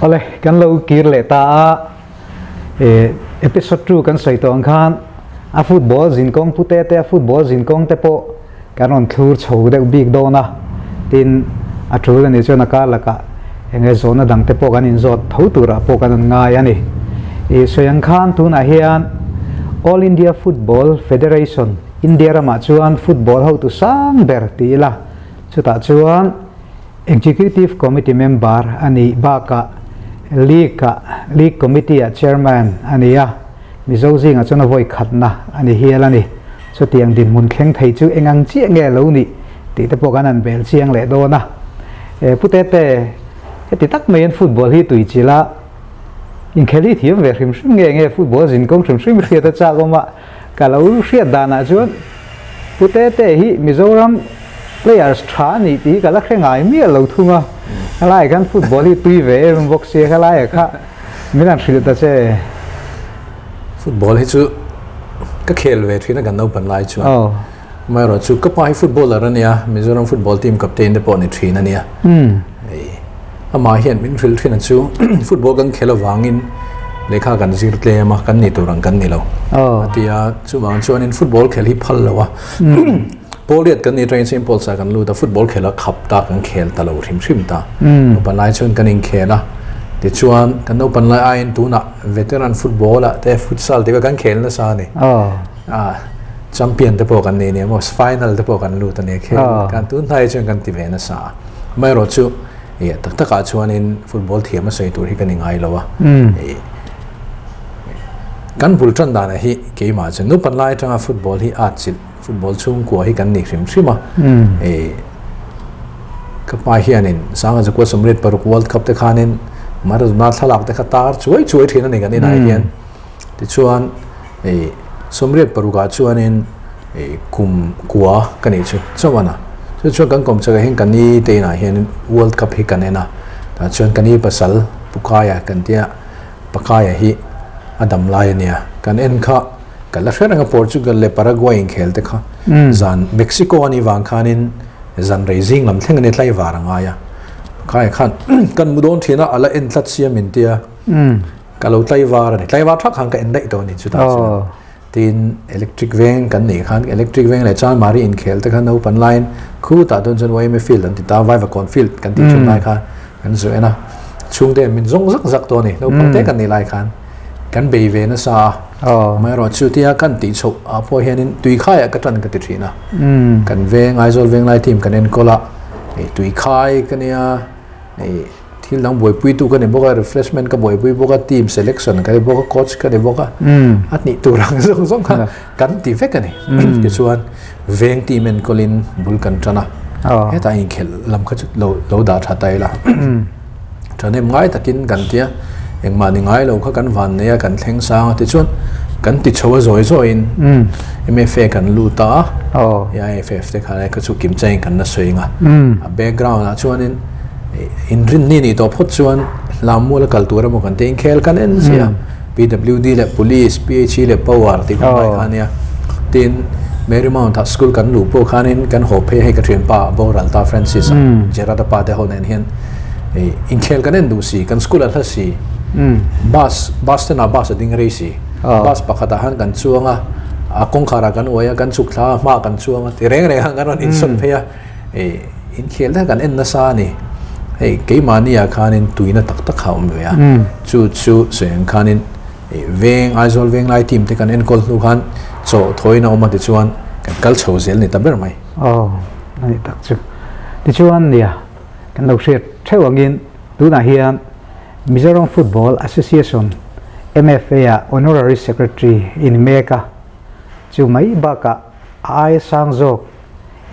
Awle, kan lo kir leh ta a, episode 2 kan sawi tawh ang khan a football zinkawng pute te a football zinkawng te pawh kan rawn thlur chho deuh bik dawn a, tin a tul a nih chuan a kar lakah enge zawhna dang te pawh kan inzawt tho turah pawh kan rawn ngai a ni. I sawi ang khan tunah hian All India Football Federation, India ramah chuan football hotu sang ber ti ila, chutah chuan Executive Committee member a nih bakah League-ah League Committee-ah Chairman a ni a, Mizo zingah chuan a vawi khatna a ni hial a ni. Chutiang dinhmun thleng thei chu eng ang chiah nge lo nih tih te pawh kan han bel chiang leh dawn a. Pu Tete, heti tak maiin football hi tui chilh a, inkhel hi thiam ve hrim hrim nge nge football zinkawng hrim hrim hriat a chak awm a, ka lo hriat danah chuan Pu Tete hi Mizoram players tha a nih tih hi ka la hre ngai miah lo thung a, helaiah khan football hi tui ve em bawk sia helaiah kha min han hrilh ta che. Football hi chu ka khel ve thin a kan naupan lai chuan. Amaherawh chu ka pa hi footballer a nia, Mizoram football team captain te pawh ni thin a nia. Amah hian min hrilh thin a chu football kan khel avangin lehkha kan zir tlem a, kan ni tur ang kan ni lo. A ti a, chuvang chuanin football khel hi phal lo a. Pawliat kan ni atangin Saint Paul's ah kan lut a, football khel a khap ta, kan khel ta lo hrim hrim ta. Naupan lai chuan kan inkhel a, tichuan kan naupan lai aiin tunah veteran football ah te futsal te kha kan khel nasa a ni. Champion te pawh kan nei nia maw, final te pawh kan lut a nia khel kan tun hnai chuan kan ti ve nasa a. Amaherawhchu tak takah chuanin football thiam a sawi tur hi ka ni ngai lo a. Kan bul tan danah hi keimah chuan naupan lai atanga football hi a atchilh Football chhungkua hi kan ni hrim hrim a. Ka pa hianin Sanga Zakua Sawmriat paruk World Cup te khanin Maradona thlalak te kha tar chuai chuai thin a ni kan inah hian. Tichuan 81 ah chuanin kum kua ka nih chu chauh a. Chu chuan kan kawm chakah hian ka ni te inah hian World Cup hi kan en a. Tah chuan ka ni pasal Pukaya kan tia Pakaya hi a dam lai a nia. Kan en kha Ka la hre reng a Portugal leh Paraguay inkhel te kha zan Mexico a nih vang khanin zan rei zing lam thleng a ni tlaivar a ngai a. Khaia khan kan mu dawn thin a, a la en tlat sia min tia ka lo tlaivar a ni. Tlaivar thak khan ka en daih tawh a ni chutah chuan. Tin electric veng kan neih khan electric veng leh Chanmari inkhel te kha naupan laiin khutah dawn chuan YMA field an ti ta Vaivakawn field kan tih thin lai khan kan zu en a. Chhungte min zawng zak zak tawh a ni naupang te kan nih lai khan. Kan bei ve nasa a, amaherawh chu tia kan tih chhoh ah pawh hianin tuikhaiah ka tan ka ti thin a. Kan veng Aizawl Venglai team kan enkawl a, hei tuikhai ka nia, hei thil dang buaipuitu ka ni bawk a, refreshment ka buaipui bawk a, team selection ka ni bawk a, coach ka ni bawk a, a hnih tur ang zawng zawng kha kan ti vek a ni. Tichuan veng team enkawlin bul kan tan a, hetah inkhelh lam kha chu lo dah tha ta ila. Thahnem ngai takin kan tia, engmah ni ngai lo kha kan van nei a, kan thleng sang a tichuan kan ti chho a zawi zawiin MFA kan lut a, AIFF te khan kha chu kim changin kan la sawi ang a, a background ah chuanin inrinni nih tawh phawt chuan Lammual a kal tur emaw kan tia inkhel kan en ziah a, PWD leh Police, PHE leh Power tih kan hmai kha a nia, tin Marymount ah school kan luh pawh khanin kan haw phei a, hei ka thianpa boral ta Francis a, Gerard a pa te ho nen hian. Inkhel kan en duh si, kan school a hla si, bus, bus stand ah bus a ding rei si, bus pakhat ah khan kan chuang a, a kawngkhar ah kan uai a, kan chhuk thla a, hma ah kan chuang a, ti reng reng khan kan rawn insawn phei a, inkhel te kan en nasa a ni. Hei keimahni ah khanin tuina tak tak kha a awm ve a, chu chu sawi ang khanin veng, Aizawl Venglai team te kan enkawl hnu khan chaw thawiin a awm a tichuan kan kal chho zel ni ta ber mai. Aw, a ni tak chu. Tichuan nia. Kan lo hriat theuh angin tunah hian Mizoram Football Association, MFA, ah Honorary Secretary in mek a, chu mai bakah a aia sang zawk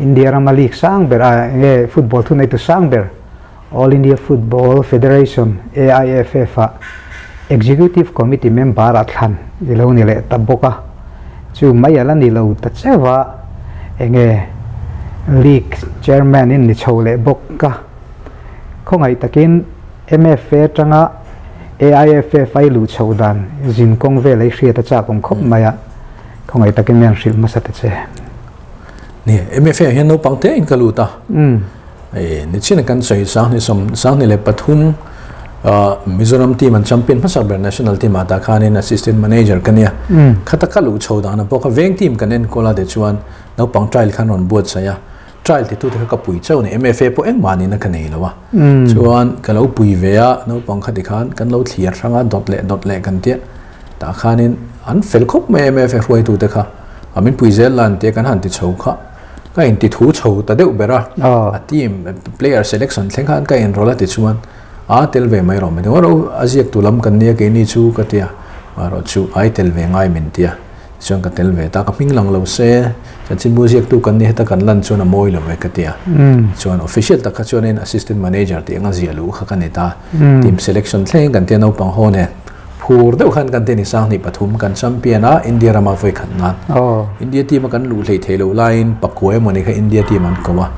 India rama league sang ber a enge football thuneitu sang ber All India Football Federation, AIFF, ah Executive Committee member ah thlan i lo ni leh ta bawk a, chu mai a la ni lo ta cheuh a. Enge league chairman in ni chho leh bawk a, khawngaih takin MFA atanga AIFF a i luh chho dan zin kawng vel ei hriat a chak awm khawp mai a, khawngaih takin mi an hrilh hmasa ta che. Ni, MFA ah hian naupang te in ka lut a, nichin kan sawi 2023. Mizoram team an champion hmasa ber national team ah tah khanin assistant manager ka nia. Khata ka luh chho dan pawh kha veng team kan enkawl a tichuan naupang trial khan rawn buatsaih a, trial titu te kha ka pui chauh a ni, MFA pawh engmah nihna ka nei lo a. Chuan ka lo pui ve a, naupang kha tikhan kan lo thlir hrang a, dawt leh dawt leh kan tia tah khanin an fel khawp mai MFA hruaitu te kha a min pui zel lan tia kan han ti chho kha ka inti thu chho ta deuh ber a, a team player selection thleng khan ka inrawlh a tichuan a tel ve mai rawh min ti ro a ziak tu lam kan nia keini chu ka tia erawh chu ai tel ve ngai min tia chuan ka tel ve ta ka hming lang lo se chanchinbu ziaktu kan ni heta kan lan chuan a mawi lo ve ka tia chuan official tak kha chuanin assistant manager tih anga ziah luh kha ka ni ta team selection thleng kan tia naupang ho nen Phur deuh khan kan te ni Sanghnih pathum kan champion a, India rama vawi khat nan. India team a kan luh hleih theih loh laiin pakua emaw ni kha India team an ko a.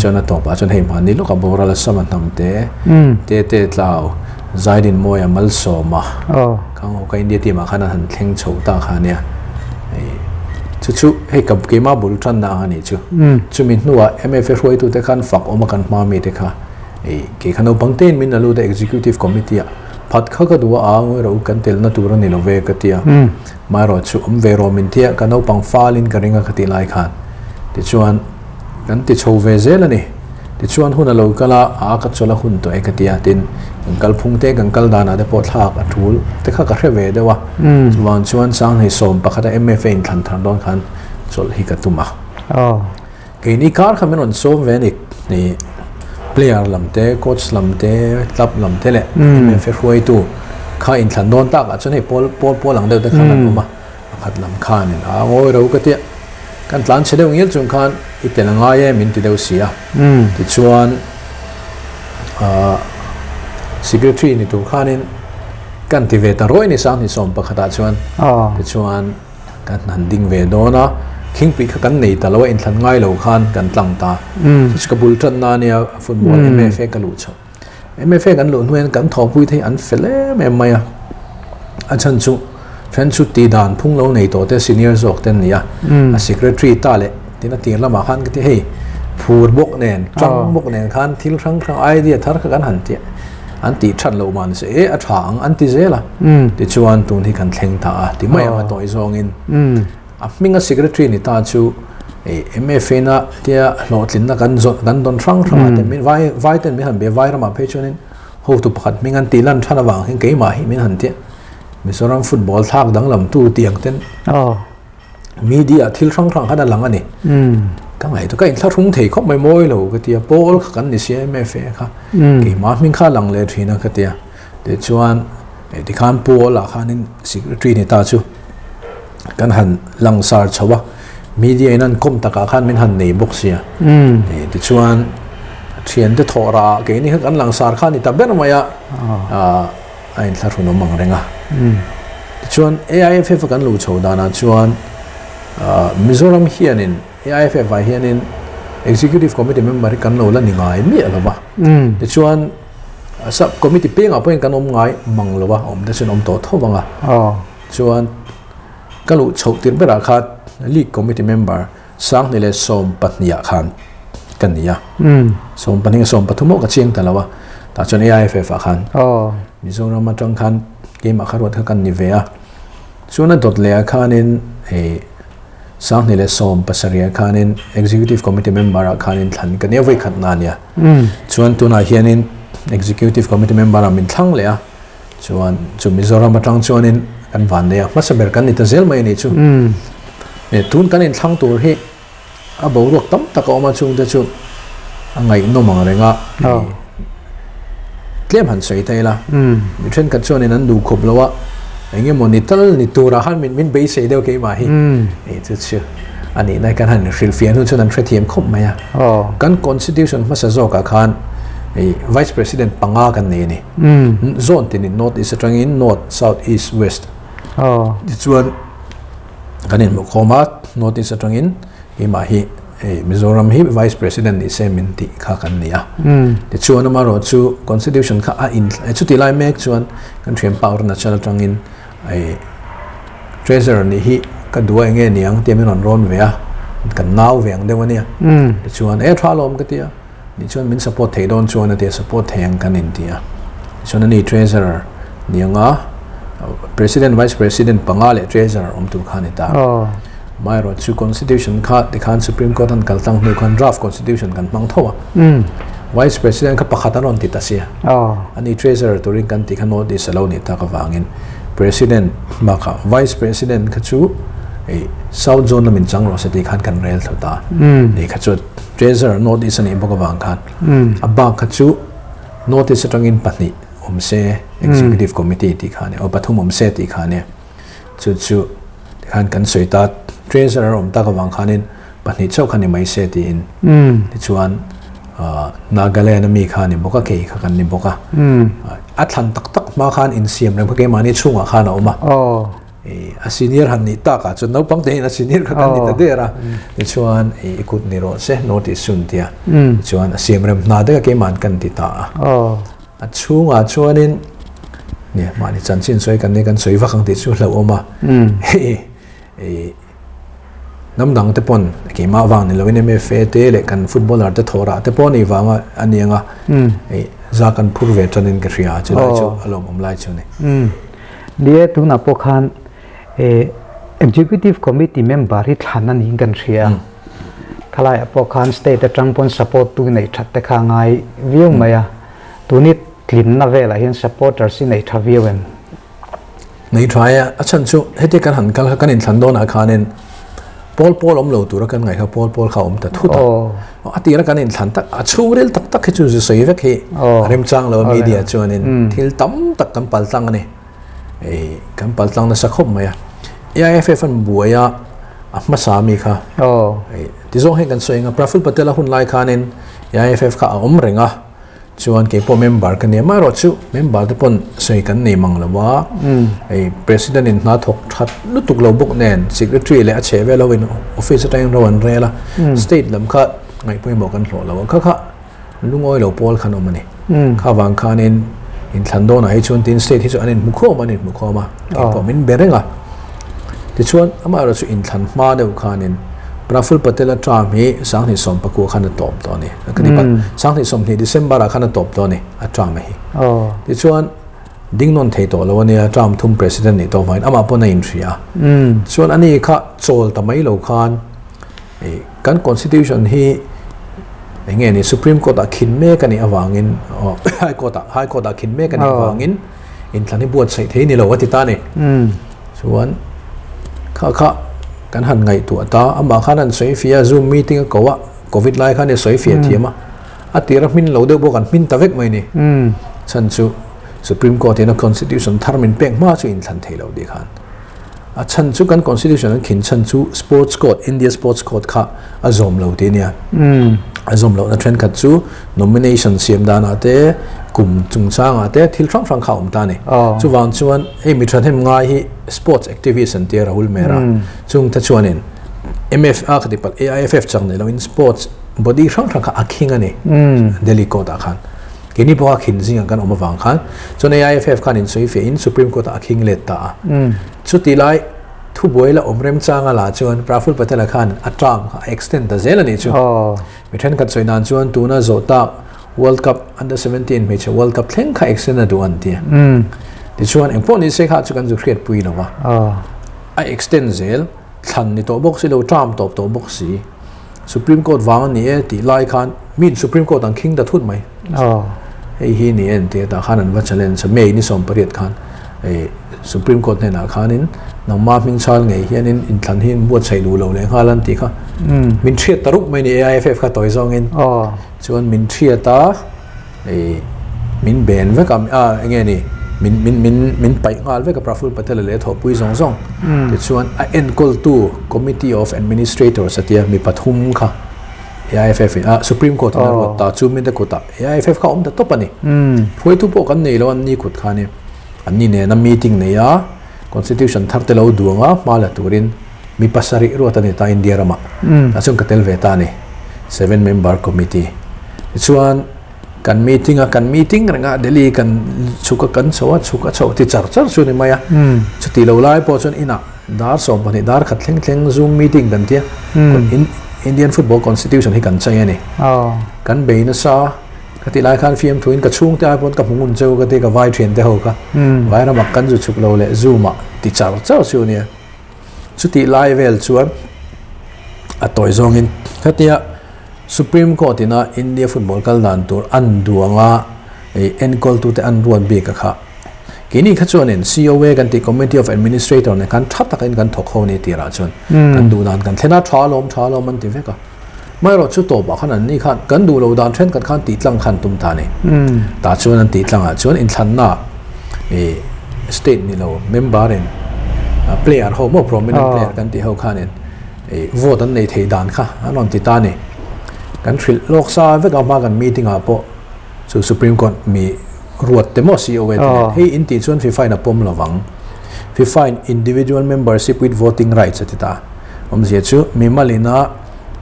Chuan a tawpah chuan hei hmanni lawk a boral a sama hnam te, te te tlau, Zaidin Mawia Malsawma khang ho kha India team ah khan an han thleng chho ta kha ania. Chu chu hei ka keimah bul tanna ang a nih chu. Chumi hnuah MFA hruaitute khan fak awm a kan hma mi te kha kei kha naupang tein min la lut a Executive Committee ah. Phat kha ka duh a, aa ngawi rawh u, kan telna tur a ni lo ve ka ti a. Maherawh chu awm ve rawh min ti a, ka naupang falin ka ring a ka tih lai khan. Tichuan, kan ti chho ve zel a ni. Tichuan hun a lo kal a, aa ka chawlh a hun tawh e ka ti a, tin, kan kal phung te, kan kal danah te pawh thlak a tul te kha ka hre ve deuh a. Chuvang chuan Sanghei sawm pakhata MFA inthlan thar dawn khan chawlh hi ka tum a. Keini kar kha min rawn sawm ve a ni. Ni player lam te, coach lam te, club lam te leh MFA hruaitu kha inthlan dawn takah chuan hei pawl pawl pawl ang deuh te khan an awm a. Pakhat lam khanin a ngawi ro ka tia. Kan tlan chhe deuh ngial chung khan i tel a ngai e min ti deuh si a. Tichuan secretary ni tur khanin kan ti ve ta rawih ni Sanghnih sawm pakhatah chuan. Tichuan. Kan han ding ve dawn a, khingpui kha kan nei ta lo a, inthlan ngai lo khan kan tlang ta. Chu chu ka bul tan na ania football MFA ka luh chhoh. MFA kan luh hnuaiin kan thawhpui te hi an fel em em mai a. A chhan chu then chu tih dan phung lo nei tawh te senior zawk te an ni a. A secretary ta leh tin a tir lamah khan ka ti hei phur bawk nen tang bawk nen khan thil hrang hrang idea thar kha kan han ti An tih that loh man se e a tha ang an ti zel a. Tichuan tun hi kan thleng ta a ti mai ang a tawi zawngin. A hminga secretary ni ta chu MFA na tia hlawhtlinna kan zawt kan dawn hrang hrang a te min vai vai ten min han be vai ramah phei chuanin hotu pakhat hming an tih lan than avang hian keimah hi min han tia Mizoram football thlak danglam tu tiang ten Media thil hrang hrang khan a lang a ni. Ka ngaihtuah ka inthlahrung thei khawp mai mawi lo ka tia pawl kha kan ni sia MFA kha keimah hming kha a lang leh thin a ka tia. Tichuan tikhan pawl ah khanin secretary ni ta chu kan han langsar chho a, media in an kawm takah khan min han nei bawk sia. Tichuan thiante thawh rah ah keini kha kan langsar kha a ni ta ber mai a. A inthlahrun awm ang reng a. Tichuan AIFF a kan luh chho danah chuan Mizoram hianin AIFF ah hianin Executive Committee member hi kan lo la ni ngai miah lo va. Tichuan sub committee pengah pawhin kan awm ngai mang lo va, awm te chuan awm tawh tho vang a. Chuan ka luh chhoh tir berah khan League Committee member Sanghnih leh 12 ah khan ka ni a. 12 13 pawh ka chiang ta lo a. Tah chuan AIFF ah khan Mizoram atang khan keimah kha ruat kha kan ni ve a. Chuan a dawt leh ah khanin hei Sanghnih leh 17 ah khanin Executive Committee member ah khanin thlan ka ni a vawikhat na a nia. Chuan tunah hianin Executive Committee member ah min thlang leh a. Chuan chu Mizoram atang chuanin kan van nei a, hmasa ber kan ni ta zel mai a nih chu. Tun kan inthlang tur hi a boruak tam tak a awm a, chungte chu a ngaihnawm ang reng a, tlem han sawi ta ila. Mi thenkhat chuanin an duh khawp lo a, eng emaw ni tal ni turah khan min beisei deuh keimah hi. Chu chu a nihna kan han hrilhfiah hnu chuan an hrethiam khawp mai a. Kan constitution hmasa zawkah khan Vice President panga kan nei a ni. Zone tinin North East atangin North, South, East, West. Tichuan kan inhmuh khawm a, North East atangin keimah hi Mizoram hi Vice President ni se min tih kha kan ni a. Tichuan amarawh chu Constitution kha a in chuti lai mek chuan kan thian pa Arunachal atangin Treasurer nih hi ka duh a enge niang tia min rawn rawn ve a, kan nau ve ang deuh a nia. Tichuan e tha lawm ka ti a. Nih chuan min support thei dawn chuan a ti a, support thei ang kan inti a. Tichuan ani Treasurer ni anga President, Vice President panga leh Treasurer awm tur kha a ni ta. Amaherawh chu Constitution kha tikhan Supreme Court an kal tlang hnu khan Draft Constitution kan hmang tho a. Vice President kha pakhat an rawn ti ta sia. Ani Treasurer turin kan tih kha notice a lo nih tak avangin President bakah Vice President kha chu South Zone lamin chang rawh se tih khan kan rel tho ta. Ni kha chu Treasurer notice a nih bawk avang khan a bak kha chu notice atangin pahnih awm se Executive Committee tih kha a ni aw pathum awm se tih kha a ni. Chu chu tikhan kan sawi ta Treasurer awm tak avang khanin pahnih chauh kha ni mai se tiin tichuan Nagaland a mi kha a ni bawk a kei kha kan ni bawk a. A thlan tak tak hma khan insiam reng kha keimahni chhungah khan a awm a. A senior han nih takah chuan naupang te hian a senior kha kan ni ta der a. Tichuan i kut ni rawh se North East Sun tia. Tichuan a siam rem hna deuh a keimahni kan ti ta a. A chhungah chuanin nia mahni chanchin sawi kan nia kan sawi vak ang tih chu hlauhawm a. Hei hnam dang te pawn keimah vang ni loin MFA te leh kan footballer te thawh rah te pawh ni vanga a ni anga hei za kan phur ve tanin ka hria a chulai chu a lawmawm lai chu a ni. Ni e tunah pawh khan Executive Committee member hi thlan a niin kan hria a, khalaiah pawh khan state atang pawn support tu neih that te kha a ngai viau mai a, tuni tlinna velah hian supporters hi neih tha viau em? Nei tha e, a chhan chu heti kan han kal kha kan inthlan dawnah khanin pawl pawl awm lo tura kan ngaih kha pawl pawl kha a awm ta thut a, a tira kan inthlan tak a chhungril tak tak hi chu zu sawi vek hi a remchang lo a media chuanin thil tam tak kan pal tlang a ni, kan pal tlang nasa khawp mai a, AIFF an buai a a hmasa mi kha tizawng hian kan sawi ang a Praful Patel a hun lai khanin AIFF kha a awm reng a. Chuan kei pawh member ka nia amaherawh chu member te pawn sawi kan nei mang lo a, hei president in hna thawk that lutuk lo bawk nen secretary leh a chhe vel ho in office atangin ro an rel a, state lam kha ngaihpawimawh kan hlawh lo a, kha kha lungawi lo pawl khan awm a ni. Kha vang khanin inthlan dawnah hi chuan tin state hi chu an inhmu khawm an inhmu khawm a, kei pawh min be reng a. Tichuan amaherawh chu inthlan hma deuh khanin Praful Patel-a term hi 2019 khan a tawp tawh a ni. Ka ti palh, 2020 December-ah khan a tawp tawh a ni a term hi. Tichuan ding nawn thei tawh lo a nia, term thum president nih tawh vangin amah pawn a inhria a. Chuan ani kha chawl ta mai lo khan kan constitution hi eng nge ni Supreme Court-ah khin mek a nih avangin High Court-ah High Court-ah khin mek a nih avangin inthlan hi buatsaih thei ni lo a ti ta a ni. Chuan kha kha kan han ngaihtuah ta, amah khan an sawi fiah a, zoom meeting a ko a, covid lai khan i sawi fiah thiam a, a tira hmin lo deuh pawh kan hmin ta vek mai ni. Chhan chu Supreme Court in a constitution thar min pek hma chu inthlan thei lo tih khan. A chhan chu kan constitution an khin chhan chu sports code, India sports code kha a zawm lo tih a nia. A zawm lohna thenkhat chu nomination siam danah te, kum chungchangah te thil hrang hrang kha a awm ta a ni. Chuvang chuan hei mi thahnem ngai hi sports activist an tia Rahul Mehra. Chungte chuanin MFA kha tih palh AIFF chang nei loin sports body hrang hrang kha a khing a ni Delhi court ah khan. Keini pawh a khin zingah kan awm avang khan chuan AIFF khan insawi fiahin Supreme Court ah a khing let ta a. Chuti lai thubuai la awm remchanga lah chuan Praful Patel-a khan a term kha a extend ta zel a nih chu. Mi thenkhat sawi dan chuan tuna zawh tak World Cup Under 17 hmeichhe World Cup thleng kha extend a duh an ti a. Tichuan engpawh ni se kha chu kan zu hriatpui lo va. A extend zel thlan ni tawh bawk si lo, term tawp tawh bawk si. Supreme Court vang a ni e tih lai khan miin Supreme Court an khing ta thut mai. Hei hi ni en tih atah khan an va challenge a, May ni 18 khan Supreme Court hnenah khanin nangma hming chhal ngei hianin inthlan hi in buatsaih duh lo leh nghal an tih kha. Min thiat ta rup mai ni AIFF kha tawi zawngin. Chuan min thiat a, min ben vek a, a enge ni min min min min paih nghal vek a Praful Patel leh thawhpui zawng zawng. Tichuan a enkawltu Committee of Administrators a tia mi pathum kha AIFF in a Supreme Court in a ruat ta chu mite kutah AIFF kha a awm ta tawp a ni. Hruaitu pawh kan nei lo an ni kut khanin an ni nena meeting nei a Constitution thar te lo duang a hma la turin mi pasarih ruat a ni ta India ramah. Tah chuan ka tel ve ta a ni. Seven member committee. Tichuan kan meeting a, kan meeting reng a, Delhi kan chhuk a, kan chho a, chhuk a chho ti char char chu a ni mai a. Chuti lo lai pawh chuan inah dar 12 dar khat thleng thleng zoom meeting kan tia. Indian football constitution hi kan chei a ni. Kan bei nasa. Ka tih lai khan fiamthuin ka chhungte ai pawn ka hmu ngun cheu ka ti ka vai thian te ho kha. Vairamah kan zu chhuk lo leh Zoom ah ti char char chu ania. Chutih lai vel chuan a tawi zawngin khatia Supreme Court ina India football kal dan tur an duanga enkawltute an ruat bik a kha. Keini kha chuanin COA kan tih Committee of Administrator nen khan tha takin kan thawk ho ni tirah chuan kan duh dan kan thlen a, tha alawm tha alawm an ti vek a. Amaherawh chu tawpah khan an ni khan kan duh lo dan thenkhat khan tih tlang khan tum ta a ni. Tah chuan an tih tlangah chuan inthlanna state ni lo member in player ho maw prominent player kan tih ho khanin vote an nei thei dan kha an rawn ti ta a ni. Kan hrilh lawk sa vek a hma kan meeting ah pawh chu Supreme Court mi ruat te maw COA te nen hei in tih chuan FIFA in a pawm lo vang. FIFA in individual membership with voting rights a ti ta. Awmzia chu mimalina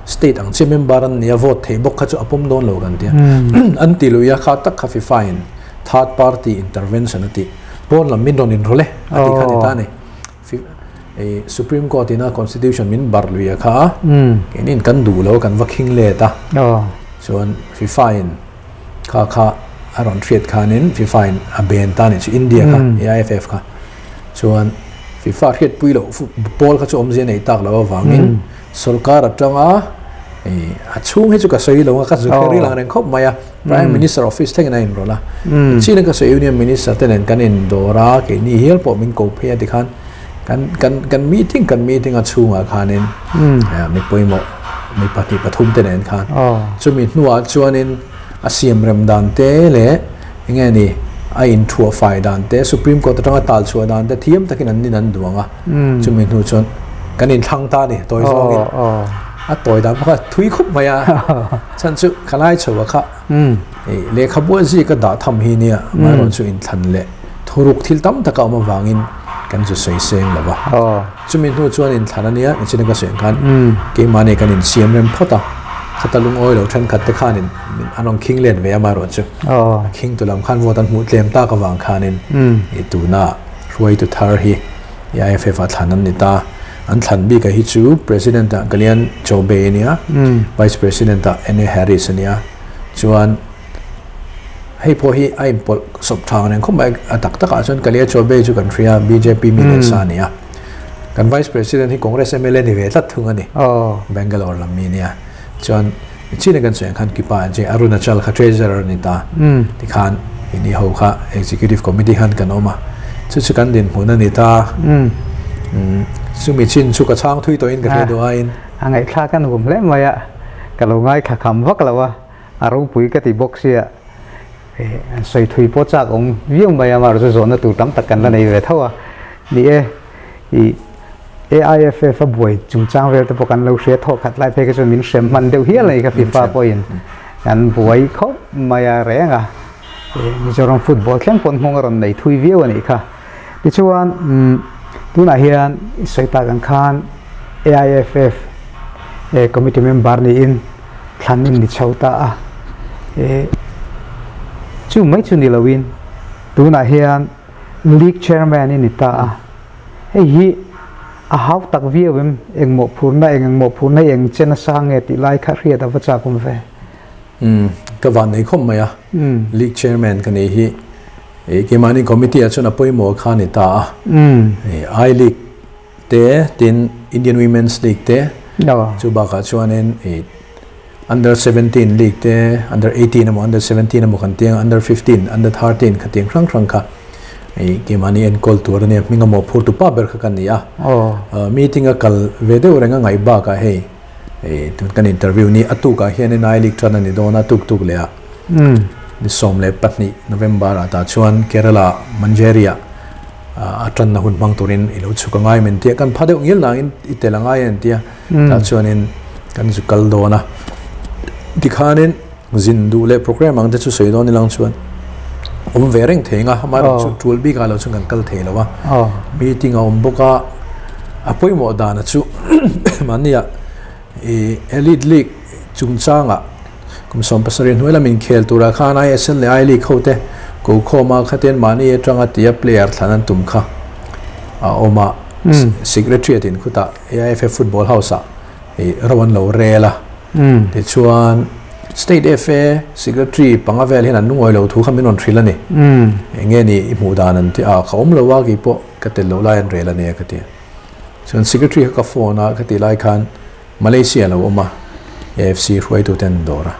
state ang chi member an nia vote thei bawk kha chu a pawm dawn lo kan tia. An ti lui a kha tak kha FIFA in third party intervention a tih pawn lam min rawn inrawlh e a tih kha ni ta a ni. Supreme Court ina constitution min barh lui a kha keinin kan duh lo kan va khing let a. Chuan FIFA in kha kha a rawn hriat khanin FIFA in a ben ta a nih chu India kha AIFF kha. Chuan FIFA hriatpui loh pawl kha chu awmzia nei tak loh avangin sorkar atanga a chhung hi chu ka sawi lo a ka zu kher ilang reng khawp mai a Prime Minister office thlengin a inrawlh a chin ka sawi Union Minister te nen kan indawr a keini hial pawh min ko phei a tikhan kan kan kan meeting kan meeting a chhungah khanin mi pawimawh mi pahnih pathum te nen khan chumi hnuah chuanin a siam rem dan te leh Enge ni, a inthuah fai dan te, Supreme Court atanga tal chhuah dan te thiam takin an nin an duang a, chumi hnu chuan kan inthlang ta a ni, tawi zawngin. A tawi dan pawh kha thui khup mai a, chhan chu ka lai chho a kha lehkhabu a zik a dah tham hi nia, amaherawhchu chu inthlan leh thuruk thil tam tak a awm avangin kan zu sawi seng lo va. Chumi hnu chuan inthlan a nia, nichina ka sawi ang khan keimahni kan insiam rem phawt a, khata lungawi lo thenkhat te khanin an rawn khing let ve amaherawhchu a khing tu lam khan vote an hmuh tlem tak avang khanin i tuna hruaitu thar hi AIFF ah thlan an ni ta. An thlan bik ah hi chu President ah Kalyan Chaubey a nia, Vice President ah N A Harris a nia, chuan hei pawh hi a inpawlh sawp thang reng khawp mai a tak takah chuan Kalyan Chaubey chu kan hria bjp mi leh sa a ni a, kan Vice President hi Congress mla ni ve tlat thung a ni, Bangalore lam mi a nia, chuan Chin kan sawi ang khan Kipa an che Arunachal kha treasurer a ni ta tikhan ini ho kha executive committee khan kan awm a chu chu kan dinhmun a ni ta chumi chin chu ka chhang thui tawhin ka hre duh aiin a ngaihthlak a nuam hle mai a ka lo ngaithla kham vak lo a a ropui ka ti bawk sia an sawi thui pawh chak awm viau mai a amaherawhchu chu zawhna tur tam tak kan la nei ve tho a ni e i AIFF a buai chungchang vel te pawh kan lo hria thawh khat lai phei kha chuan min hrem hman deuh hial a ni kha FIFA pawhin kan buai khawp mai a reng a Mizoram football thleng pawn hmawng a rawn nei thui viau a nih kha. Tichuan tunah hian i sawi tak ang khan AIFF committee member niin thlan in ni chho ta a chu mai chu ni loin tunah hian League chairman i ni ta a. Hei hi a hau tak viau em? Eng mawhphurhna, eng ang mawhphurhna hi eng chen a sang nge tih lai kha hriat a va chak awm ve. Umm, ka van nei khawp mai a. League chairman ka nei hi keimahni committee ah chuan a pawimawh kha a ni ta a. I League te tin Indian Women's League te chu bakah chuanin Under 17 league te under 18 emaw under 17 emaw kan tiang under 15 under 13 kha tiang hrang hrang kha keimahni enkawl tur ania hming emaw phur tu pa ber kha kan ni a meeting a kal ve deuh reng a ngaih bakah hei tun kan interview ni a tukah hianin I league tan a ni dawn a tuk tuk leh ah ni 12 November ah tah chuan Kerala Manjeri ah a tanna hun hmang turin i lo chhuk a ngai men tia kan pha deuh ngil nangin i tel a ngai an tia tah chuanin kan zu kal dawn a tikhanin zin duh leh program ang te chu sawi dawn ilang chuan awm ve reng thei nga amaherawh chu tul bik ah lo chuan kan kal thei lo a meeting a awm bawk a a pawimawh dan a chu mahnia i elite league chungchangah Kum 17 hnuai lamin khel turah khan ISL leh I League hote kokhawma khatin mahni atanga tia player thlan an tum kha a awm a. Secretariat in khutah AIFF Football House ah ro an lo rel a. Tichuan State FA Secretary panga vel hian an lungawi lo thu kha min rawn hrilh a ni. Eng nge ni i hmuh dan an ti a, ka awm lo a kei pawh ka tel loh lai an rel a nia ka ti a. Chuan Secretary kha ka phone a, ka tih lai khan Malaysia lo awm a, AFC hruaitute an dawr a.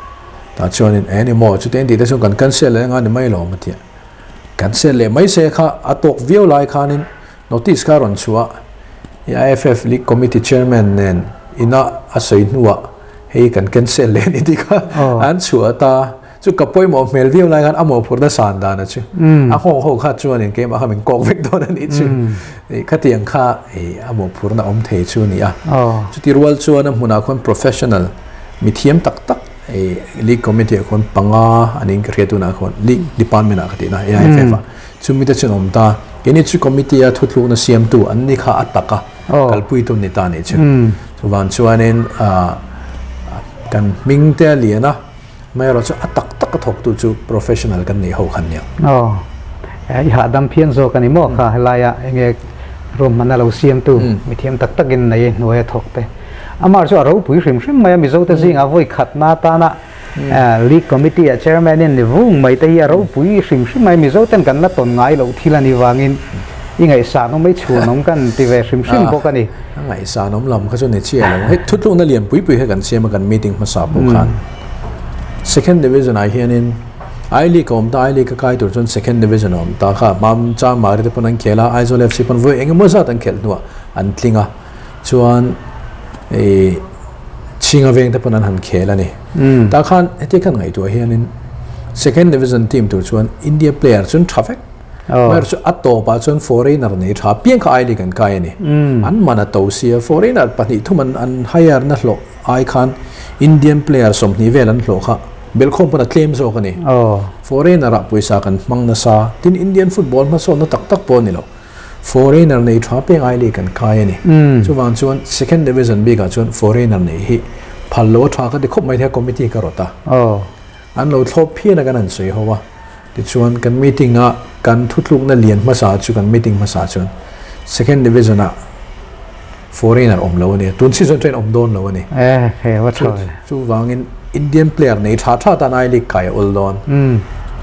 Tah chuanin eng ni maw chutiang tih te chuan kan cancel leh anga ni mai lawm a ti a. Cancel leh mai se kha a tawk viau lai khanin Notice kha rawn chhuah i IFF League Committee Chairman nen ina a sawi hnuah hei kan cancel leh ni tih kha an chhuah ta. Chu ka pawimawh hmel viau lai khan a mawhphurhna san dan a chu. A nghawng ho kha chuanin keimah kha min kawk vek dawn a nih chu. Khatiang kha a mawhphurhna awm thei chu a ni a. Chuti rual chuan a hmunah khuan professional mithiam tak tak League Committee ah khuan panga a niin ka hria tunah khuan League Department ah ka tihna AIFF ah. Chumi te chuan awm ta, keini chu committee a thutlukna siamtu an ni kha a tak a, kalpuitu ni ta nih chu. Chuvang chuanin kan hming te a lian a, amaherawh chu a tak tak a thawktu chu professional kan nih ho khan nia. Aw, i hahdam phian zawk a ni maw kha helaia enge ruahmanna lo siamtu mithiam tak takin nei hnuai a thawk te. Amah chu a ropui hrim hrim mai a, Mizote zingah vawi khatna atana League Committee ah Chairman in ni vung mai te hi a ropui hrim hrim mai, Mizo ten kan la tawn ngai loh thil a ni vangin i ngaihsan awm mai chhun awm kan ti ve hrim hrim bawk a ni. A ngaihsan awm lam kha chu ni chiah lo. Hei thutlukna lian pui pui kha kan siam a kan meeting hmasa pawh khan Second Division ah hianin I League a awm ta, I League a kai tur chuan Second Division a awm ta kha Mam Chamari te pawn an khel a, Aizawl FC pawn vawi engemaw zat an khelh hnuah an tling a. Chuan i chhinga veng te pawn an han khel a ni. Tah khan heti khan ngaihtuah hianin second division team tur chuan India player chuan tha vek. Mer chu a tawpah chuan foreigner nei tha piang kha I League an kai a ni. An man a to sia foreigner pahnih thum an an hire na hlawh ai khan Indian player 20 vel an hlawh kha belkhawm pawn a tlem zawk a ni. Foreigner ah pawisa kan hmang nasa tin Indian football hmasawnna tak tak pawh a ni lo. Foreigner nei tha peng ai leh kan kai a ni. Chuvang chuan second division bikah chuan foreigner nei hi phal lo a tha ka ti khawp mai thei a committee ka rawt a. An lo thlawp phian a kan han sawi ho a. Tichuan kan meeting a kan thutlukna lian hmasa chu kan meeting hmasa chuan second division ah foreigner awm lo a ni. Tun season chuan awm dawn lo a ni. Chuvangin Indian player nei tha tha tan I League kai a awl dawn.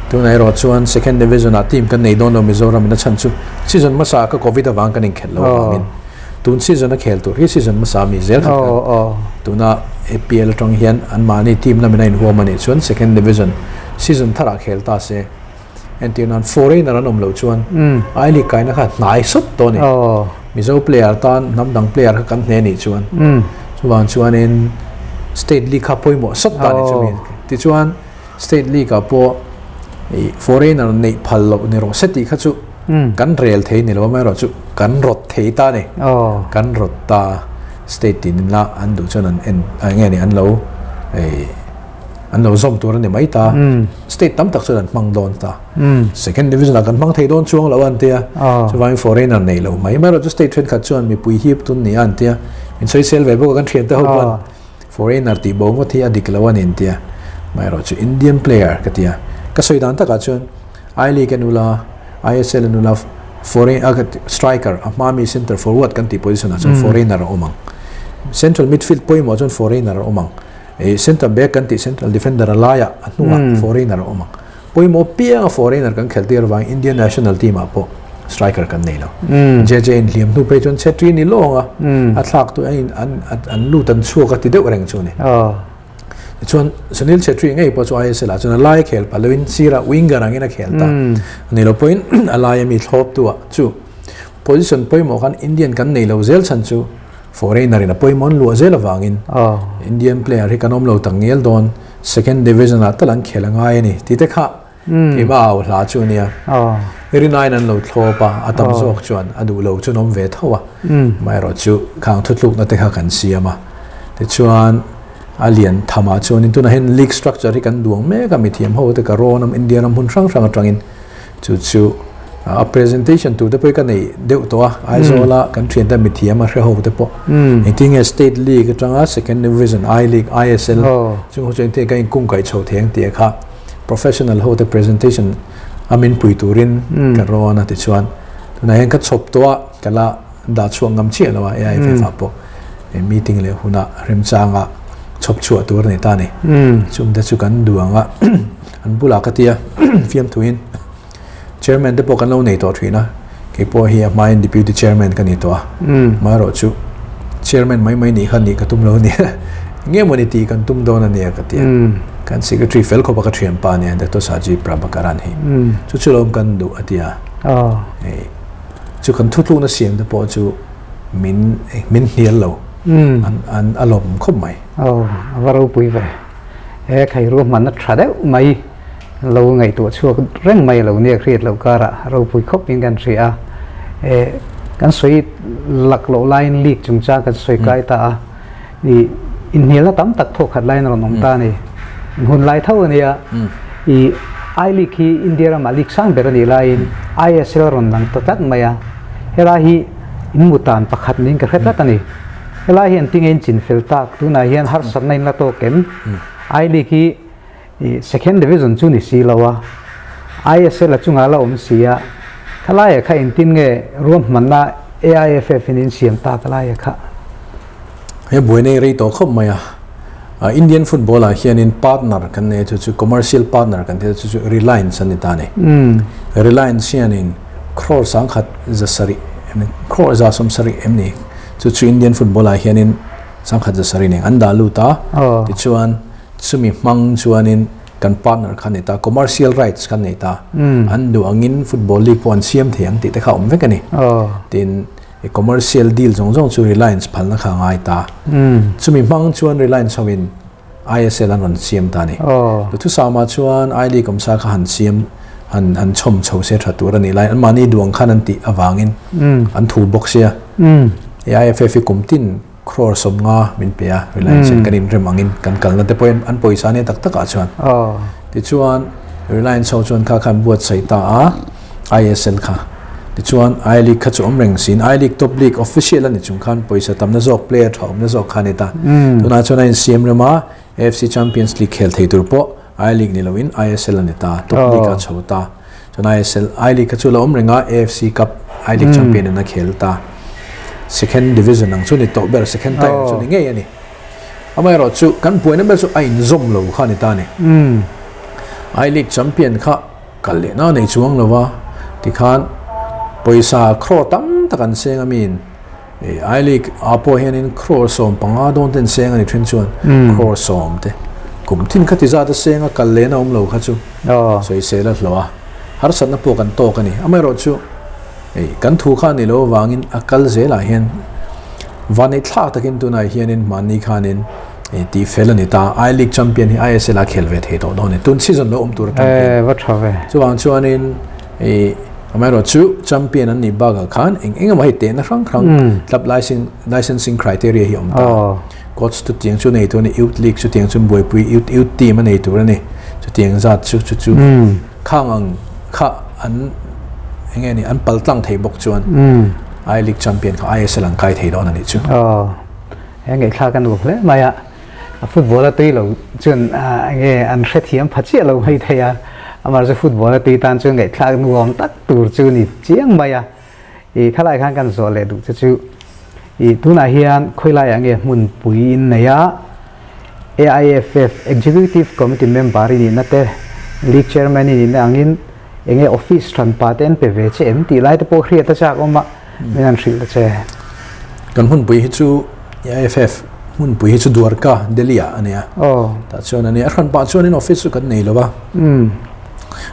Tunah erawh chuan second division ah team kan nei dawn lo Mizoram in a chhan chu season hmasa ka covid avang kan inkhelh lo avangin tun season a khel tur hi season hmasa mi zel khat kan tuna APL atang hian anmahni team lamin a inhuam a nih chuan second division season tharah khel ta se entir nan foreigner an awm loh chuan I League kaina kha hnai sawt tawh a ni. Mizo player tan hnam dang player kha kan hne nih chuan chuvang chuanin state league kha pawimawh sawt ta ni chumi tichuan state league ah pawh ih foreigner neih phal loh ni rawh se tih kha chu kan rel thei ni lo amaherawh chu kan rawt thei ta a ni. Kan rawt ta state tinin la an duh chuan an en eng nge ni an lo ih An lo zawm tur a ni mai ta. State tam tak chuan an hmang dawn ta. Second division ah kan hmang thei dawn chuang lo an tia. Chuvangin foreigner nei lo mai. Amaherawh chu state thenkhat chuan mipui hip tun ni a an tia. Min sawisel ve bawk a kan thiante ho chuan foreigner tih bo ngawt hi a dik lo a ni an tia. Amaherawh chu Indian player ka tia. Ka sawi dan takah chuan I League a nula, ISL a nula foreign striker a hma mi centre forward kan tih position ah chuan foreigner a awm ang. Central midfield pawimawh chuan foreigner a awm ang. Ih centre back kan tih central defender a laiah a hnungah foreigner a awm ang. Pawimawh pianga foreigner kan khelh tir avangin Indian national team ah pawh striker kan nei lo. JJ in hliam hnu phei chuan Chhetri ni lawng a, a thlak tu an an lut an chhuak a ti deuh reng chu a ni. Tichuan Sunil Chhetri ngei pawh chu ISL ah chuan a lai khel pah loin sirah winger angin a khel ta. Ani lo pawhin a laia mi thlawp tu ah chu position pawimawh khan Indian kan nei lo zel chhan chu Foreigner in a pawimawh an luah zel avangin Indian player hi kan awm lo tak ngial dawn, second division ah tal an khel a ngai a ni tih te kha keimah au hla chu a nia. Rinaiin an lo thlawp a, a tam zawk chuan a duh lo chu an awm ve tho a, amaherawh chu khang thutlukna te kha kan siam a. Tichuan a lian thamah chuanin tunah hian league structure hi kan duang mek a, mithiam ho te ka rawn a, India ram hmun hrang hrang atangin Chu chu a presentation tur te pawh hi ka nei deuh tawh a, Aizawl a kan thian te mithiam a hre ho te pawh. Engtin nge State League atanga Second Division, I League, ISL chung ho chu engtin nge kan inkung kaih chho thei ang tih kha professional ho te presentation a min pui turin ka rawn a tichuan tunah hian ka chhawp tawh a, ka la dah chhuak ngam chiah lo a AIFF ah pawh meeting leh hunah remchanga. chhawp chhuah tur a ni ta a ni. Chung te chu kan duh ang a, an bulah ka tia fiamthuin Chairman te pawh kan lo nei tawh thin a, kei pawh hi a hmain Deputy Chairman ka ni tawh a, amaherawh chu Chairman mai mai nih kha nih ka tum lo a nia, eng nge mawni tih kan tum dawn a nia ka ti a, kan Secretary fel khawpa ka thianpa a nia Doctor Saji Prabhakaran hi chu chu lawm kan duh a ti a, hei chu kan thutlukna siam te pawh chu min min hnial lo an a lawmawm khawp mai. Aw a va ropui ve, he khairuahmanna tha deuh mai. Lo ngaihtuah chhuak reng mai lo nia hriat loh karah ropui khawp in kan hria a, eh kan sawi lak loh laiin league chungchang kan sawi kai ta a, ih inhnialna tam tak thawk khat laiin a rawn awm ta a ni. Hun lai tho a nia, ih I League hi India ramah league sang ber a nih laiin ISL a rawn lang ta tlat mai a, helai hi in mutan pakhat niin ka hre tlat a ni. Helai hi an tinge in chinfel tak, tunah hian harsatna in la tawk em? I League hi I second division chu ni si lo a, ISL a chungah la awm si a, khalaia kha engtin nge ruahmanna AIFF in in siam ta khalaia kha? He buaina hi rei tawh khawp mai a, Indian football ah hianin partner kan nei a chu chu commercial partner kan tih chu chu Reliance an ni ta a ni. Reliance hianin crore sangkhat zasarih crore 170 em ni chu chu Indian football ah hianin sangkhat 700 nen an dah lut a, tichuan Chumi hmang chuanin kan partner kha nei ta, commercial rights kha nei ta. An duh angin football league pawh an siam thei ang tih te kha a awm vek a ni. Tin, commercial deal zawng zawng chu Reliance phalna kha a ngai ta. Chumi hmang chuan Reliance hovin ISL an rawn siam ta a ni. Duhthusama chuan I League awmsa kha han siam, han han chhawm chho se tha tur a nih laiin anmahni duh ang khan an tih avangin an thu bawk sia. AIFF hi kum tin Crore 50 min pe a, Reliance hian kan inrem angin kan kalna te pawhin an pawisa ania tak takah chuan. Tichuan Reliance ho chuan kha khan buatsaih ta a, ISL kha. Tichuan I League kha chu awm reng siin I League top league official a ni chung khan pawisa tamna zawk player tha awmna zawk kha a ni ta. Tunah chuan a insiam rem a, AFC Champions League khel thei tur pawh I League ni loin ISL a ni ta, top league a chho ta. Chuan ISL, I League kha chu la awm reng a, AFC Cup, I League champion in a khel ta. Second division ang chu ni tawh ber, second tier chu ni ngei a ni. Amaherawh chu kan buaina ber chu a inzawm lo kha a ni ta a ni. I League champion kha kal leh na nei chuang lo va, tikhan pawisa crore tam tak an seng a miin I League ah pawh hianin crore 15 dawn te an seng a ni then chuan crore 10 te kum thin kha ti zat a seng a kal lehna awm lo kha chu sawisel a hlawh a, harsatna pawh kan tawk a ni. Amaherawh chu kan thu kha a ni lo avangin a kal zelah hian vanneih thlak takin tunah hianin mahni khanin tih fel a ni ta. I League champion hi ISL a khel ve thei tawh dawn a ni. Tun season lo awm tur champion. Va tha ve. Chuvang chuanin amaherawh chu champion an nih bakah khan eng eng emaw hei tehna hrang hrang club licensing criteria hi a awm ta. Coach chutiang chu nei tur a ni, youth league chutiang chu buaipui youth youth team a nei tur a ni. Chutiang zat chu chu chu khang ang kha an eng nge ni an pal tlang thei bawk chuan I League champion kha ISL an kai thei dawn a nih chu. Aw, he ngaihthlak a nuam hle mai a. A football a tui lo chuan eng nge an hrethiam pha chiah lo mai thei a. Amaherawhchu football a tui tan chuan ngaihthlak nuam tak tur chu ni chiang mai a. I khalai khan kan zawh leh duh che chu i tunah hian khawilaiah nge hmunpui in nei a, AIFF Executive Committee member i nihna te, League Chairman i nihna angin enge office hranpa te an pe ve che em tih lai te pawh hriat a chak awm a, min han hrilh ta che. Kan hmunpui hi chu AIFF hmunpui hi chu Dwarka, Delhi ah a nia. Tah chuan a nia, a hranpah chuanin office chu kan nei lo va,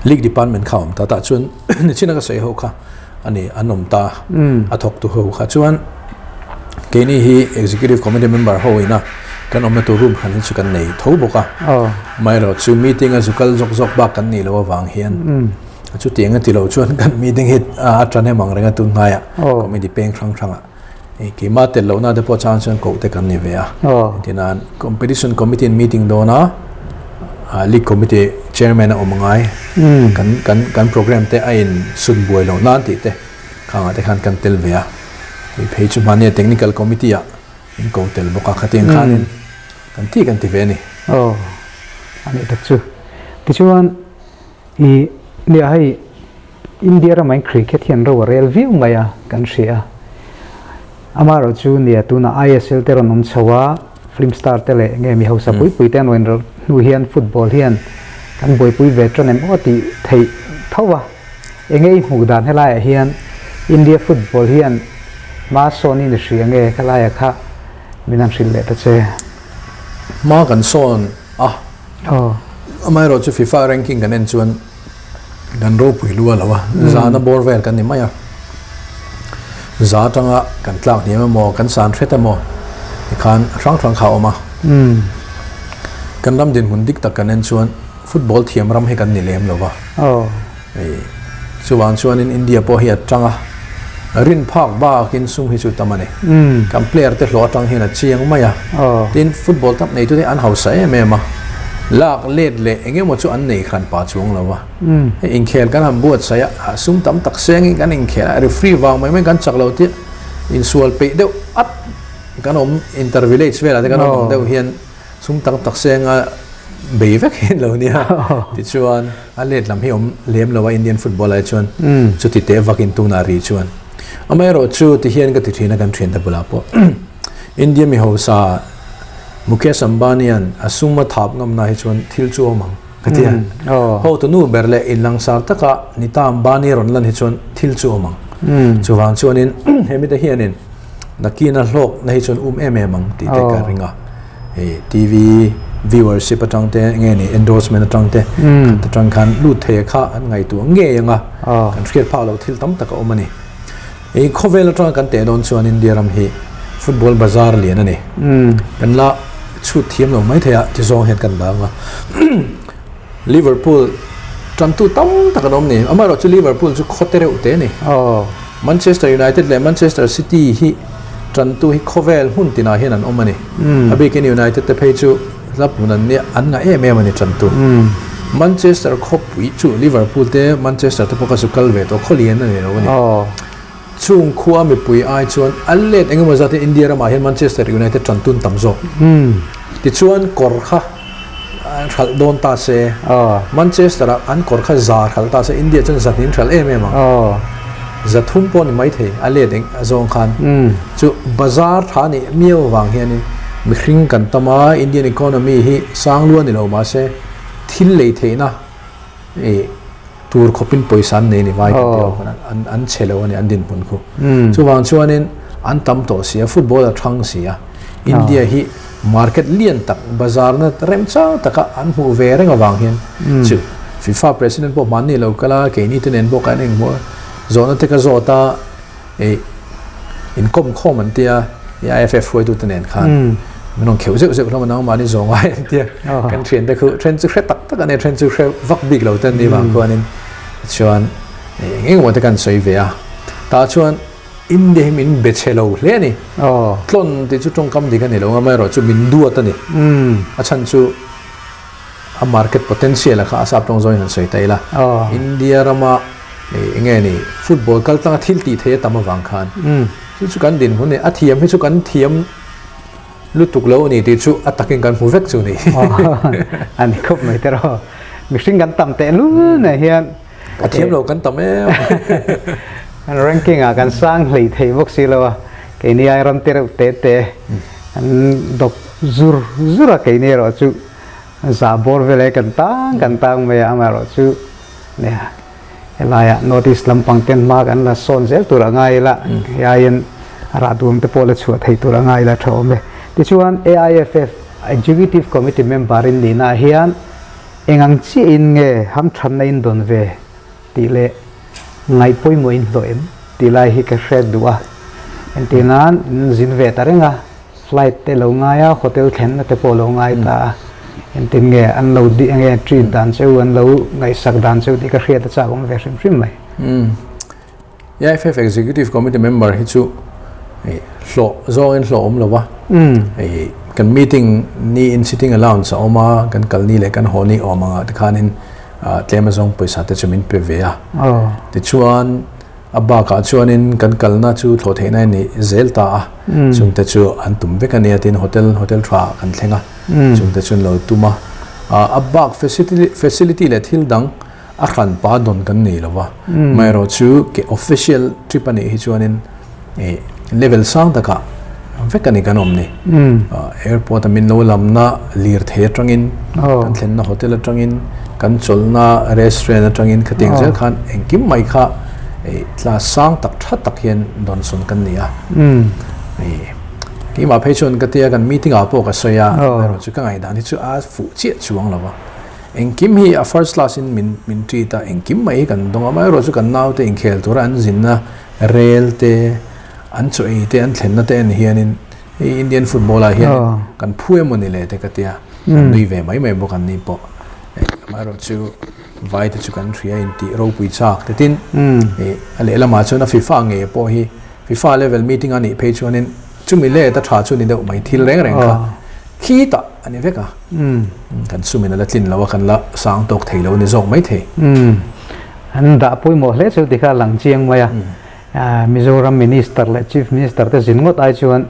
League Department kha a awm ta, tah chuan nichina ka sawi ho kha a ni an awm ta a thawk tu ho kha chuan keini hi executive committee member ho ina kan awmna tur room hran hi chu kan nei tho bawk a amaherawh chu meeting a zu kal zawk zawk bak kan nih loh avang hian chutiang a ti lo chuan kan meeting hi a tan em ang reng a tun hnaiah committee peng hrang hrangah keimah tel lohna te pawh chang chuan koh te kan ni ve a tinan competition committee in meeting dawn a league committee chairman a awm angai kan kan kan program te a in sut buai loh nan tih te khangah te khan kan tel ve a hei phei chu hmania technical committee ah in ko tel bawk a khatiang khanin kan ti kan ti ve a ni. Aw a nih tak chu tichuan i nia hei India ramah in cricket hian ro a rel viau mai a kan hria a, amaherawh chu nia tunah ISL te rawn awm chho a, Film star te leh nge mi hausa pui pui te an rawn inrawlh hnu hian football hian kan buaipui ve tan em aw tih theih tho a. Enge i hmuh dan helaiah hian India football hian hma sawn in i hria nge khalaia kha min han hrilh leh ta che. Hma kan sawn a, amaherawh chu FIFA ranking kan en chuan kan ropui lu a lo a, zana bawr vel kan ni mai a, za atanga kan tlak hniam emaw kan san hret emaw tikhan hrang hrang kha a awm a. Kan ram dinhmun dik tak kan en chuan football thiam ram hi kan ni lem lo va. Hei chuvang chuanin India pawh hi a tang a, rin phak bakin sum hi chu tam a ni. Kan player te hlawh atang hian a chiang mai a, tin football tam neitute an hausa em em a, lak let leh eng emaw chu an nei hran pah chuang lo va. Hei inkhel kan han buatsaih a, sum tam tak sengin kan inkhel a, referee vang mai mai kan chak lo tih insual peih deuh at kan awm inter village velah te kan awm ang deuh hian Sum tak tak senga bei vek hian lo nia. Tichuan a let lam hi awm lem lo a Indian football ah chuan chuti teh vakin tunah ri chuan. Amaherawh chu ti hian ka ti thin a kan thiante bulah pawh India mi hausa Mukesh Ambani-a'n a sum a thap ngamna hi chuan thil chu awm ang ka ti a. Hotu nu ber leh inlangsar taka Nita Ambani rawn lan hi chuan thil chu awm ang. Chuvang chuanin hemite hianin Nakina hlawkna hi chuan um em em ang tih te ka ring a. Hei TV viewership atang te nge ni endorsement atang te khat atang khan lut thei kha an ngaihtuah ngei ang a. Kan hriat phak loh thil tam tak a awm a ni. Hei khawvel atanga kan teh dawn chuan India ram hi football bazar lian a ni. Kan la chhut thiam lo mai thei a ti zawng hian kan dang a. Liverpool tantu tam tak an awm ni. Amaherawh chu Liverpool chu khaw te reuh te a ni. Manchester United leh Manchester City hi tantu hi khawvel hmun tinah hian an awm a ni. A bikin United te phei chu hla hmun an nia an ngah em em a ni tantu. Manchester khawpui chu Liverpool te Manchester te pawh kha chu kal ve tawh khaw lian a ni lo a ni. Chung khua mipui ai chuan a let engemaw zat in India ramah hian Manchester United tantun tam zawk. Tichuan kawr kha hralh dawn ta se, Manchester ah an kawr kha za hralh ta se, India chuan za hnin hralh em em ang. Za thum pawh ni maithei a let eng zawng khan. Chu bazar tha nih miau avang hianin mihring kan tam a, Indian economy hi sang lua ni lo mahse thil lei theihna ih tur khawpin pawisa an nei a ni vai kan tih ho khan an an chhe lo a ni an dinhmun khu. Chuvang chuanin an tam tawh si a, football a thang si a, India hi market lian tak bazarna remchang taka an hmuh ve reng avang hian chu FIFA president pawh hmanni lo kal a, keini te nen pawh kan engmaw zawhna te ka zawt a, Ei, inkawm khawm an tia, AIFF hruaitute nen khan min rawn kheuh zeuh zeuh hlawm a, nangmahni zawng ai an tia. Kan thiante khu then chu hre tak tak a nia, then chu hre vak bik lo te an nih vang khuanin chuan eng eng emaw te kan sawi ve a. Tah chuan India hi min be chhe lo hle a ni. Tlawn tih chu tawngkam dik a ni lo, amaherawh chu min duat a ni. A chhan chu a market potential a kha a sap tawng zawngin han sawi ta ila. India rama eng nge ni football kal tlanga thil tih theih a tam avang khan chu chu kan dinhmun a ni. A thiam hi chu kan thiam lutuk lo a ni tih chu a takin kan hmu vek chu a ni. A ni khawp mai tiraw. Mihring kan tam tehlul nen hian. A thiam lo kan tam em. Kan ranking ah kan sang hlei thei bawk si lo a. Keini ai ram te reuh te te an dawp zur zur a keini erawh chu za bawr vel e kan tang kan tang mai a amaherawh chu nia helaiah North East lampang ten hma kan la sawn zel tur a ngai ila hei aiin rah duam te pawh la chhuah thei tur a ngai ila tha awm e. Tichuan AIFF Executive Committee member in nihna ah hian eng ang chiahin nge hamthanna in dawn ve tih leh ngaih pawimawh in hlawh em tih lai hi ka hre duh a. Entir nan in zin ve ta reng a, flight te lo ngai a, hotel thlenna te pawh lo ngai ta a, entin nge an lo di nge treat dan cheu an lo ngaihsak dan cheu tih ka hriat a chak awm ve hrim hrim mai. AIFF Executive Committee member hi chu hlawh zawngin hlawh awm lo va, kan meeting ni in sitting allowance a awm a, kan kal ni leh kan haw ni awm angah te khanin tlem azawng pawisa te chu min pe ve a. Tichuan a bakah chuanin kan kalna chu thlawh theihna a ni zel ta a, chungte chu an tum vek a nia tin hotel hotel tha kan thleng a, chungte chu an lo tum a. A bak facility leh thil dang a hran pa dawn kan nei lo va, amaherawh chu ke official trip a nih hi chuanin level sang takah vek a ni kan awm ni. Airport a min lo lamna lirthei atangin, kan thlenna hotel atangin, kan chawlhna restaurant atangin khatiang zel khan engkim mai kha class sang tak tha tak hian dawnsawn kan ni a. Keimah phei chuan ka tia kan meeting ah pawh ka sawi a, amaherawh chu ka ngaihdan hi chu a fuh chiah chuang lo va. Engkim hi a first class in min min treat a, engkim mai hi kan dawng a, amaherawh chu kan naute inkhel tura an zinna rel te, an chaw ei te, an thlenna te en hianin hei Indian football ah hian kan phu emaw ni le te ka tia, kan nui ve mai mai bawk an ni pawh. Amaherawh chu vai te chu kan hria intih ropui chak te tin a lehlamah chuan a FIFA ngei pawh hi FIFA level meeting a nih phei chuanin chumi let a tha chu ni deuh mai thil reng reng kha khi tah a ni vek a, kan sumin a la tlin lo a, kan la sang tawk thei lo a ni zawk mai thei. An dah pawimawh hle chu tikha lang chiang mai a, Mizoram Minister leh Chief Minister te zin ngawt ai chuan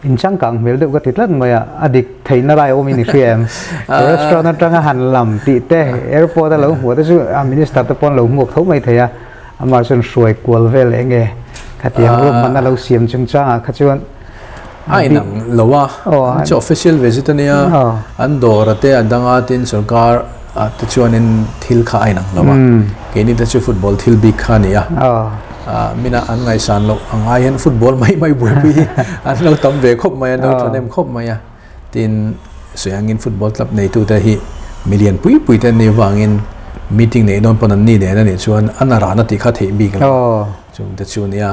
inchangkang hmel deuh ka ti tlat mai a, a dik theihna lai awmin i hria em? Restaurant atanga han lam tih te, airport a lo hmuh te chu a Minister te pawn lo hmuak tho mai thei a, amah chuan hruai kual vel eng nge khatiang ruahmanna lo siam chungchangah kha chuan A inang lo a, an chu official visit a nia, an dawr a te a dang a tin sorkar ah te chuanin thil kha a inang lo a, keini te chu football thil bik kha a ni a, mina an ngaihsan loh ang ai hian football mai mai buaipui hi an lo tam ve khawp mai a, an lo thahnem khawp mai a, tin sawi angin football club neitute hi milian pui pui te an nih avangin meeting neih dawn pawn an ni nen a nih chuan a na rana tih kha theih bik lo a, chungte chu nia.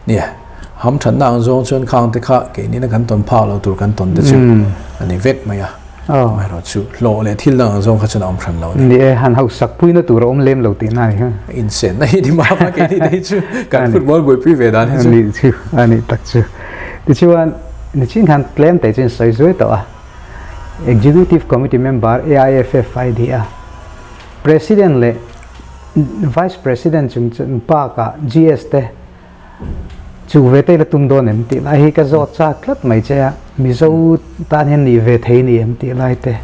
Nia, hamthatna ang zawng chuan khang te kha keinin a kan tawn phak lo tur kan tawn te chu a ni vek mai a. Amaherawh chu hlawh leh thil dang ang zawng kha chuan a awm hran lo a ni. Ni e, han hausak puina tur a awm lem lo tihna a ni kha. Insenna hi ni mah a, keini te hi chu kan football buaipui ve dan hi chu. A nih chu, a nih tak chu. Tichuan, nichin khan tlem te chu in sawi zuai tawh a. Executive Committee Member AIFF a i di a. President leh Vice President chung bakah GS te chu ve te la tum dawn em tih lai hi ka zawt chak tlat mai che a, Mizo tan hian nih ve thei ni em tih lai te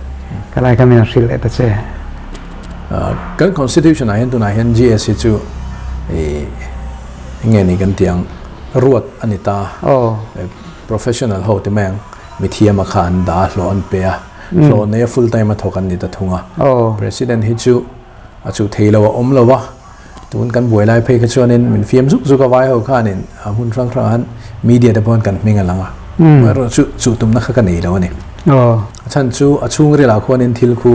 ka lai kha min han hrilh leh ta che. Kan Constitution ah hian tunah hian GS hi chu eng nge ni kan tih ang ruat a ni ta, professional ho te mai ang mithiam a kha an dah a hlawh an pe a, hlawh nei a full time a thawk an ni ta thung a, President hi chu a chuh thei lo a awm lo a, tun kan buai lai phei kha chuanin min fiam zuk zuk a vai ho khanin a hmun hrang hrangah han media te pawhin kan hming a lang a, amaherawh chu chuh tumna kha ka nei lo a ni. A chhan chu a chhungrilah khuanin thil khu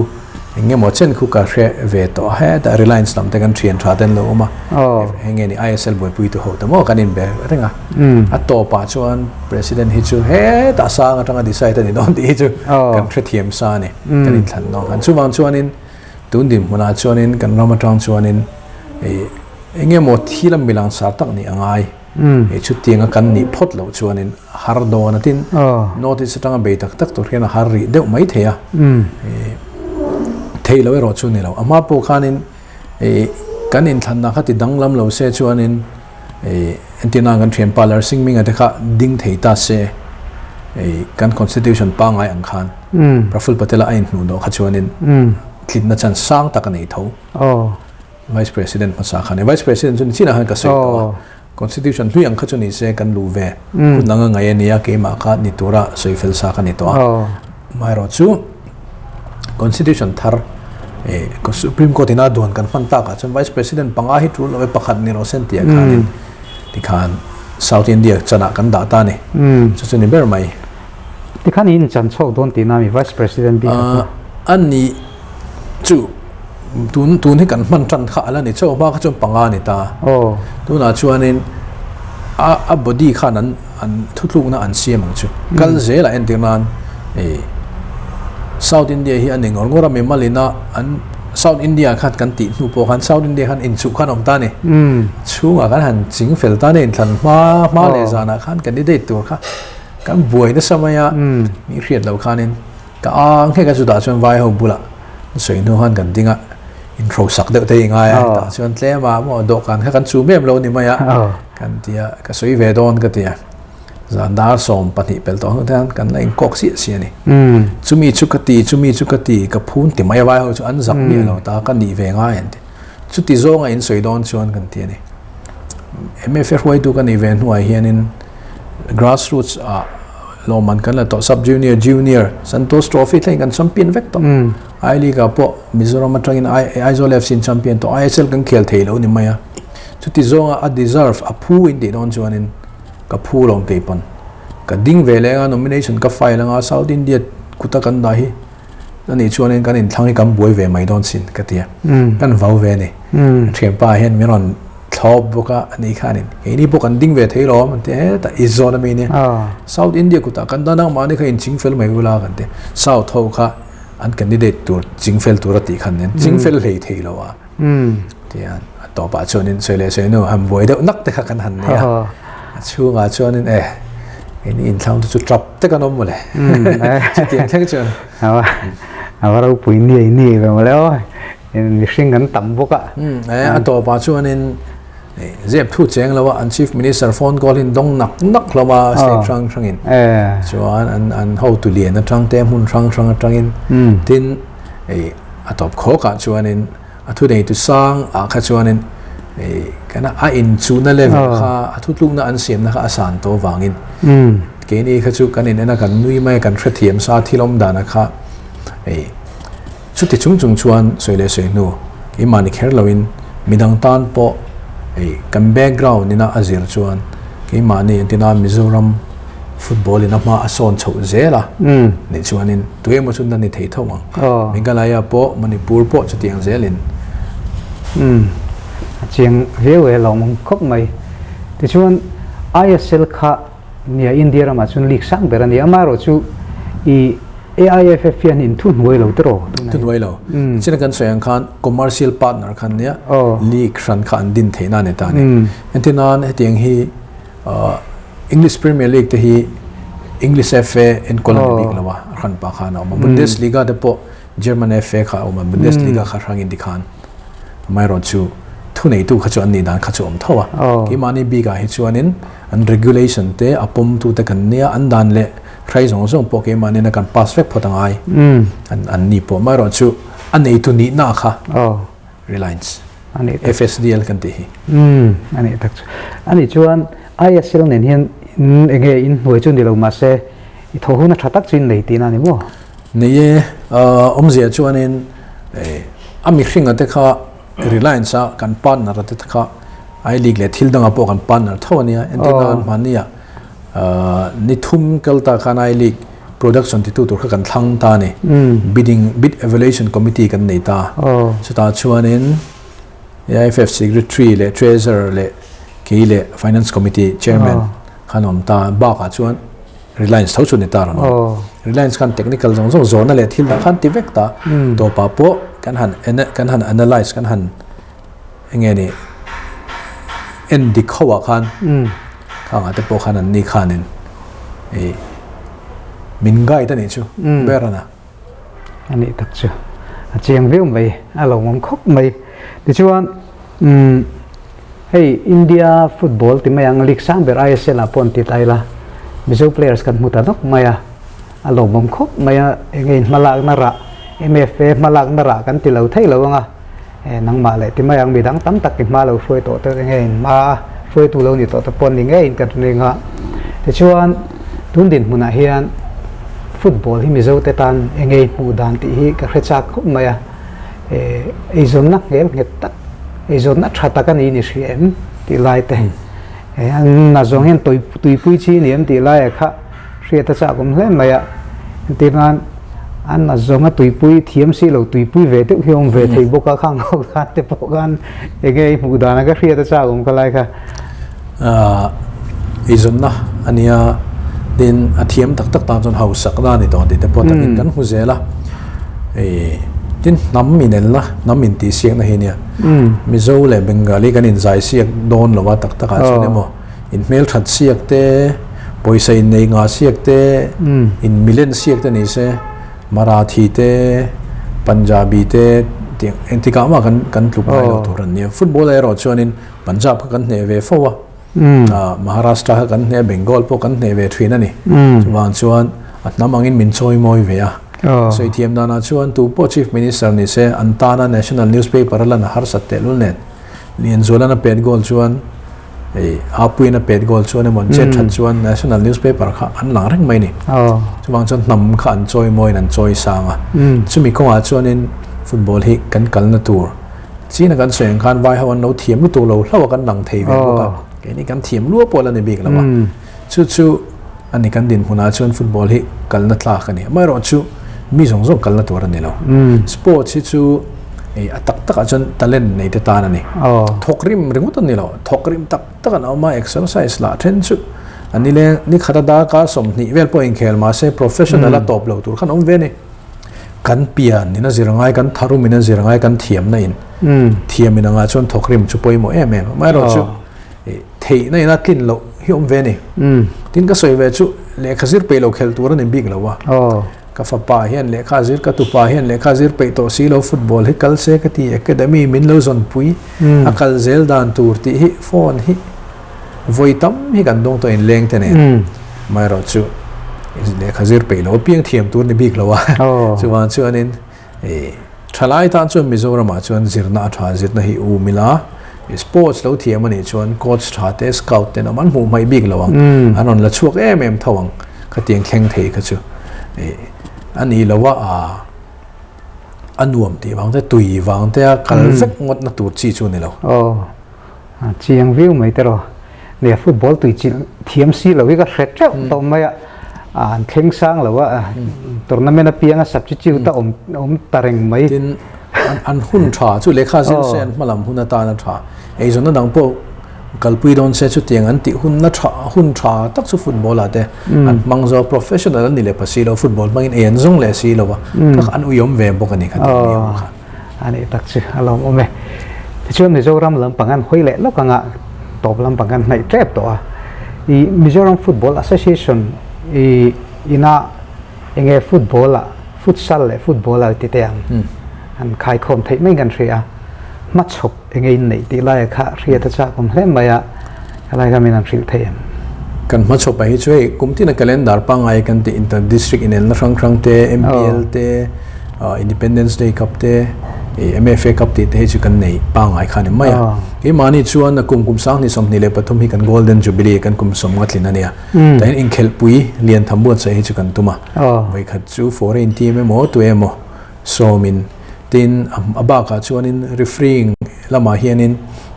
eng emaw chen khu ka hre ve tawh a, hetah Reliance lam te kan thian tha te an lo awm a, heng nge ni ISL buaipui tu ho te maw kan inbe reng a, a tawpah chuan President hi chu hetah sang atanga decide a ni dawn tih hi chu kan hrethiam sa a ni, kan inthlan dawn khan. Chuvang chuanin Tun dinhmunah chuanin kan ram atang chuanin eng emaw thil a milang sar tak nih a ngai. Hei chutianga kan nih phawt loh chuanin a har dawn a tin North East atanga bei tak tak tur hian a har rih deuh mai thei a. Thei lo erawh chu ni lo. A hma pawh khanin kan inthlanna kha ti danglam lo se chuanin entirna kan thianpa Larsing Minga te kha ding thei ta se kan constitution pangngai ang khan Praful Patel-a a inhnuh dawh kha chuanin tlitna chan sang tak a nei tho. Vice President hmasa kha a ni. Vice President chu ni chinah khan ka sawi tawh a, Constitution hlui ang kha chu ni se kan luh ve hun anga ngaih a nia, keimah kha ni tura sawi fel sa ka ni tawh a. Amaherawh chu Constitution thar Supreme Court ina duan kan hman takah chuan Vice President panga hi tul lo e pakhat ni rawh se an tih ah khanin tikhan South India chanah kan dah ta a ni. Chu chu ni ber mai. Tikhan in chan chhuak dawn tihna mi Vice President bik a kha. A ni chu tun tun hi kan hman tan kha a la ni chauh hma kha chuan panga a ni ta. Tunah chuanin a a body khan an an thutlukna an siam ang chu. Kal zelah entir nan ei South India hi a ni ngawr ngawr a mi malina an South India khan kan tih hnu pawh khan South India khan inchuh khan awm ta a ni. Chhungah kan han ching fel ta a ni inthlan hma hma leh zanah khan candidate tur kha Kan buai nasa mai a, mi hriat loh khanin ka ang hek a chutah chuan vai ho bulah sawi hnu khan kan ding a, inhrosak deuh te hi ngai a, hetah chuan tlem a maw dawhkan kha kan chum em lo ni mai a, kan ti a, ka sawi ve dawn ka ti a, zan dar 12 pel tawh hnu te khan kan la inkawk siah siah a ni. Chumi chu ka ti, chumi chu ka ti, ka phun ti mai a vai ho chu an zak miah lo ta, ka nih ve ngai an ti. Chuti zawnga in sawi dawn chuan kan ti a ni. MFA hruaitu ka nih ve hnuah hianin grassroots ah lawmman kan la tawh sub junior junior Santosh trophy thlengin kan champion vek tawh I league ah pawh Mizoram atangin Aizawl FC in champion tawh ISL kan khel thei lo ni mai a chuti zawnga a deserve a phu in tih dawn chuanin ka phu lawm kei pawn ka ding ve leng a nomination ka file anga South India kuta kan dah hi ani chuanin kan inthlang hi kan buai ve mai dawn sin ka ti a kan vau ve a ni thianpa hian min rawn thlawp bawk a ani khanin keini pawh kan ding ve thei lawm an ti a hetah i zawn ami nia South India kutah kan dan ang mahni kha inching fel mai ula kan ti South ho kha an candidate tur ching fel tur a tih khan nen ching fel hlei thei lo a tian a tawpah chuanin sawi leh sawi nu han buai deuh nak te kha kan han nei a a chhungah chuanin e keini inthlang te chu tap te kan awm mawle chutiang thleng chuan a va ropui niai niai ve mawle aw mihring kan tam bawk a a tawpah chuanin zep thu cheng lo a an chief minister phone call in dawng nak nak hlawm a state hrang hrangin chuan an an hotu lian atang te hmun hrang hrang atangin tin a tawp khawkah chuanin a thu nei tu sang ah kha chuanin kana a in chuna level kha a thu tlukna an siamna kha a san tawh vangin keini kha chu kan in ena kan nui mai kan hrethiam sa thil awm dana kha chuti chung chung chuan sawi leh sawi hnu keimahni kher loin midang tan pawh kan background ina a zir chuan keimahni entina Mizoram football in a hma a sawn chhoh zel a nih chuanin tu emaw chu na ni thei tho ang. Meghalaya pawh Manipur pawh chutiang zelin. A chiang viau e lawm ang khawp mai. Tichuan ISL kha nia India ramah chuan league sang ber a ni. Amaherawh chu i AIFF hian in thu hnuai lo tiraw tunah hian? Thu hnuai lo. China kan sawi ang khan commercial partner khan nia league hran kha an din theihna a ni ta a ni. Entirnan hetiang hi English Premier League te hi English FA enkawl a ni bik lo a, a hran pah khan a awm a. Bundesliga te pawh German FA kha a awm a, Bundesliga kha hrangin tikhan amaherawhchu thuneitu kha chu an nih dan kha chu a awm tho a. Keimahni bikah hi chuanin an regulation te a pawmtu te kan nia, an dan leh hrai zawng zawng pawh keimahniin a kan pass vek phawt a ngai an ni pawh. Amaherawhchu a neitu nihna kha Reliance FSDL kan tih hi. Umm a nih tak chu. A nih chuan ISL nen hian in enge in hnuai chu ni lo mahse i thaw hun a tha tak chu in nei tihna a ni maw? Nei e, awmzia chuanin a mihringa te kha Reliance a kan partner a te kha I League leh thil dangah pawh kan partner tho a nia. Entirna an hmannia ni thum kal ta khan I League production titu tur kha kan thlang ta a ni. Bidding, Bid Evaluation Committee kan nei ta. Chutah chuanin AIFF Secretary leh Treasurer leh kei leh Finance Committee Chairman khan awm ta. Bakah chuan Reliance tho chu ni ta rawn awm. Reliance khan technical zawng zawng zawhna leh thil dang khan ti vek ta. Tawpah pawh kan han kan han analyse kan han enge ni en dik ho ah khan khangah te pawh khan an ni khanin ih min guide a nih chu ber a na. A nih tak chu a chiang viau mai a lo awm khawp mai tichuan umm hei India football ti mai ang league sang ber ISL ah pawh an ti ta ila Mizo players kan hmu ta nawk mai a a lawmawm khawp mai a enge in hmalakna rah MFA hmalakna rah kan ti lo thei lo ang a. E nangmah leh ti mai ang midang tam tak i hma lo hruai tawh te enge in hma hruaitu lo ni tawh te pawh ni ngeiin ka ring a. Tichuan tun dinhmunah hian football hi Mizo te tan enge i hmuh dan tih hi ka hre chak khawp mai a. E eizawnna nghel nghet tak, eizawnna tha tak a ni ni hria em tih lai te. E an na zawng hian tuipui chi ni em tih laiah kha Hriat a chak awm hle mai a, entir nan an a zawnga tuipui thiam si lo tuipui ve deuh hi awm ve thei bawk a, khang ho khan te pawh khan enge i hmuh dan a ka hriat a chak awm kha lai kha. Ahh eizawnna a nia tin a thiam tak tak tan chuan hausak na a ni tawh tih te pawh takin kan hmu zel a, ih tin hnam inelna hnam intihsiakna hi nia Mizo leh Bengali kan inzaisiak dawn lo a tak takah chuan emaw In hmelthat siak te, pawisa in nei ngah siak te, in milen siak te ni se, Marathi te, Punjabi te tih engtikah mah kan kan tluk ngai lo tur an nia. Football erawh chuanin Punjab kha kan hneh ve fo a, Maharashtra kha kan hneh a, Bengal pawh kan hneh ve thin a ni. Chuvang chuan a hnam angin min chawi mawi ve a. Sawi thiam danah chuan tu pawh Chief Minister ni se an tana National Newspaper a lan a harsat tehlul nen Lianzualan a pet goal chuan. Hei Apuiin a pet goal chuan emaw an chet that chuan national newspaper kha an lang reng mai a ni. Chuvang chuan hnam kha an chawi mawiin an chawi sang a. Chumi kawngah chuanin football hi kan kalna tur China kan sawi ang khan vai ho an lo thiam lutuk lo hlauh a kan lang thei ve bawk a. Keini kan thiam lua pawh la ni bik lo a. Chu chu a ni kan dinhmunah chuan football hi kalna tlak a ni. Amaherawhchu mi zawng zawng kalna tur a ni lo. Sports hi chu hei a tak takah chuan talent nei te tan a ni. Thawk rim ringawt a ni lo. Thawk rim tak tak an awm a, exercise lah then chu a ni leng ni khat a darkar 20 vel pawh inkhel mahse professional a tawp lo tur khan awm ve a ni. Kan pian in a zir ngai, kan tharum in a zir ngai, kan thiamna in thiam in angah chuan thawk rim chu pawimawh em em. Amaherawhchu Theihna ina tlin loh hi awm ve a ni. Tin ka sawi ve chu lehkha zir peih lo khelh tur a ni bik lo a. Ka fapa hian lehkha zir, ka tupa hian lehkha zir peih tawh si lo football hi kal se ka ti, academy min lo zawn pui a kal zel dan tur tih hi phone hi vawi tam hi kan dawng tawh inleng te nen. Amaherawhchu lehkha zir peih lo apiang thiam tur a ni bik lo a. Chuvang chuanin Thalai tan chuan Mizoramah chuan zirna a tha, zirna hi um ila, sports lo thiam a nih chuan coach tha te, scout te an hmuh hmaih bik lo ang, an rawn la chhuak em em tho ang, khatiang thleng thei kha chu a ni lo a, a nuam tih vang te, tui vang te a kal vek ngawt na tur chi chu a ni lo. Aw, chiang viau mai te rawh. Nia football tui chilh thiam si lo hi ka hre teuh tawh mai a, an thleng sang lo a, tournament apianga substitute a awm awm ta reng mai. Tin, an hun tha chu lehkha zir se an hmalam hun atan a tha. Eizawnna dang pawh kalpui dawn se chutiang an tih hunna tha hun tha tak chu football ah te an hmang zo professional an ni leh pha si lo, football hmangin ei an zawng leh si lo a, kha an uiawm ve bawk a ni kha tih mi ho kha. A nih tak chu a lawmawm e. Tichuan Mizoram lampang an hawi leh lawk anga tawp lampang kan hnaih tep tawh a. I Mizoram Football Association i ina enge football ah futsal leh football ah ti teh ang an khaikhawm theih mai kan hria a. Hmachhawp enge in neih tih laia kha hriat a chak awm hle mai a, helai kha min han hrilh thei em? Kan hmachhawp ah hi chu hei kum tina calendar pangngai kan tih inter district inelna hrang hrang te, MPL te, Independence Day Cup te, MFA Cup tih te hi chu kan nei pangngai kha a ni mai a. Keimahni chuan kum kum 2023 hi kan Golden Jubilee kan kum sawm nga tlin a nia. Tah hian inkhelhpui lian tham buatsaih hi chu kan tum a. Vawikhat chu foreign team emaw tu emaw sawmin tin a bakah chuanin refereeing lamah hianin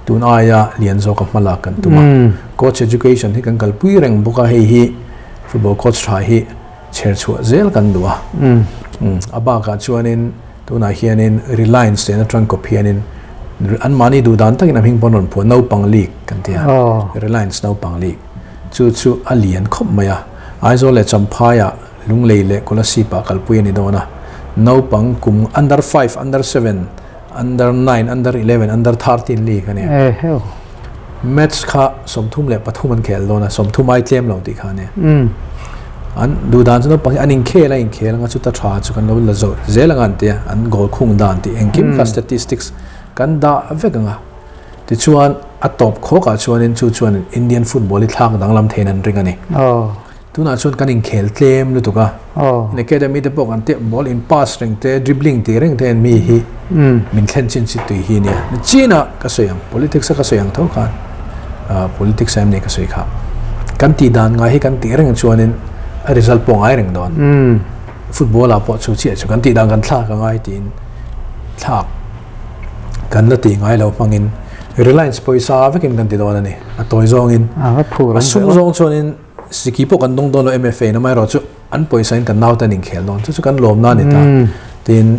tun aia lian zawka hma lak kan tum a. Coach education hi kan kalpui reng bawk a, hei hi football coach tha hi chher chhuah zel kan duh a. A bakah chuanin tunah hianin Reliance leh atang kawp hianin anmahni duh dan takin a hming pawn rawn phuah Naupang League kan ti a, Reliance Naupang League chu chu a lian khawp mai a. Aizawl leh Champhaiah Lunglei leh Kolasib ah kalpui a ni dawn a. Naupang kum under five, under seven, under nine, under 11, under 13 league a ni. Match kha 33 an khel dawn a, 30 ai tlem lo tih kha a ni. An duh dan chu naupang hi an inkhel a inkhel anga chuta tha chu kan lo la zawh zel anga an ti a, an goal khung dan tih engkim kha statistics kan dah vek anga. Tichuan a tawp khawkah chuanin chu chuan Indian football hi thlak danglam theiin an ring a ni. Tunah chuan kan inkhel tlem lutuk a, in academy te pawh kan teh ball in pass reng te, dribbling tih reng te hian mi hi min thlen chin chi tui hi nia. Chin-ah ka sawi ang, politics a ka sawi ang tho khan, politics a em ni ka sawi kha. Kan tih dan ngai hi kan tih reng chuanin a result pawh ngai reng dawn. Football ah pawh chu chiah chu kan tih dan kan thlak a ngai tiin thlak kan la tih ngai lo hmangin Reliance pawisa vekin kan ti dawn a ni. A tawi zawngin, a sum zawng chuanin Siki pawh kan dawng dawn lo MFA in amaherawh chu an pawisa in kan naute an inkhel dawn chu chu kan lawmna a ni ta. Tin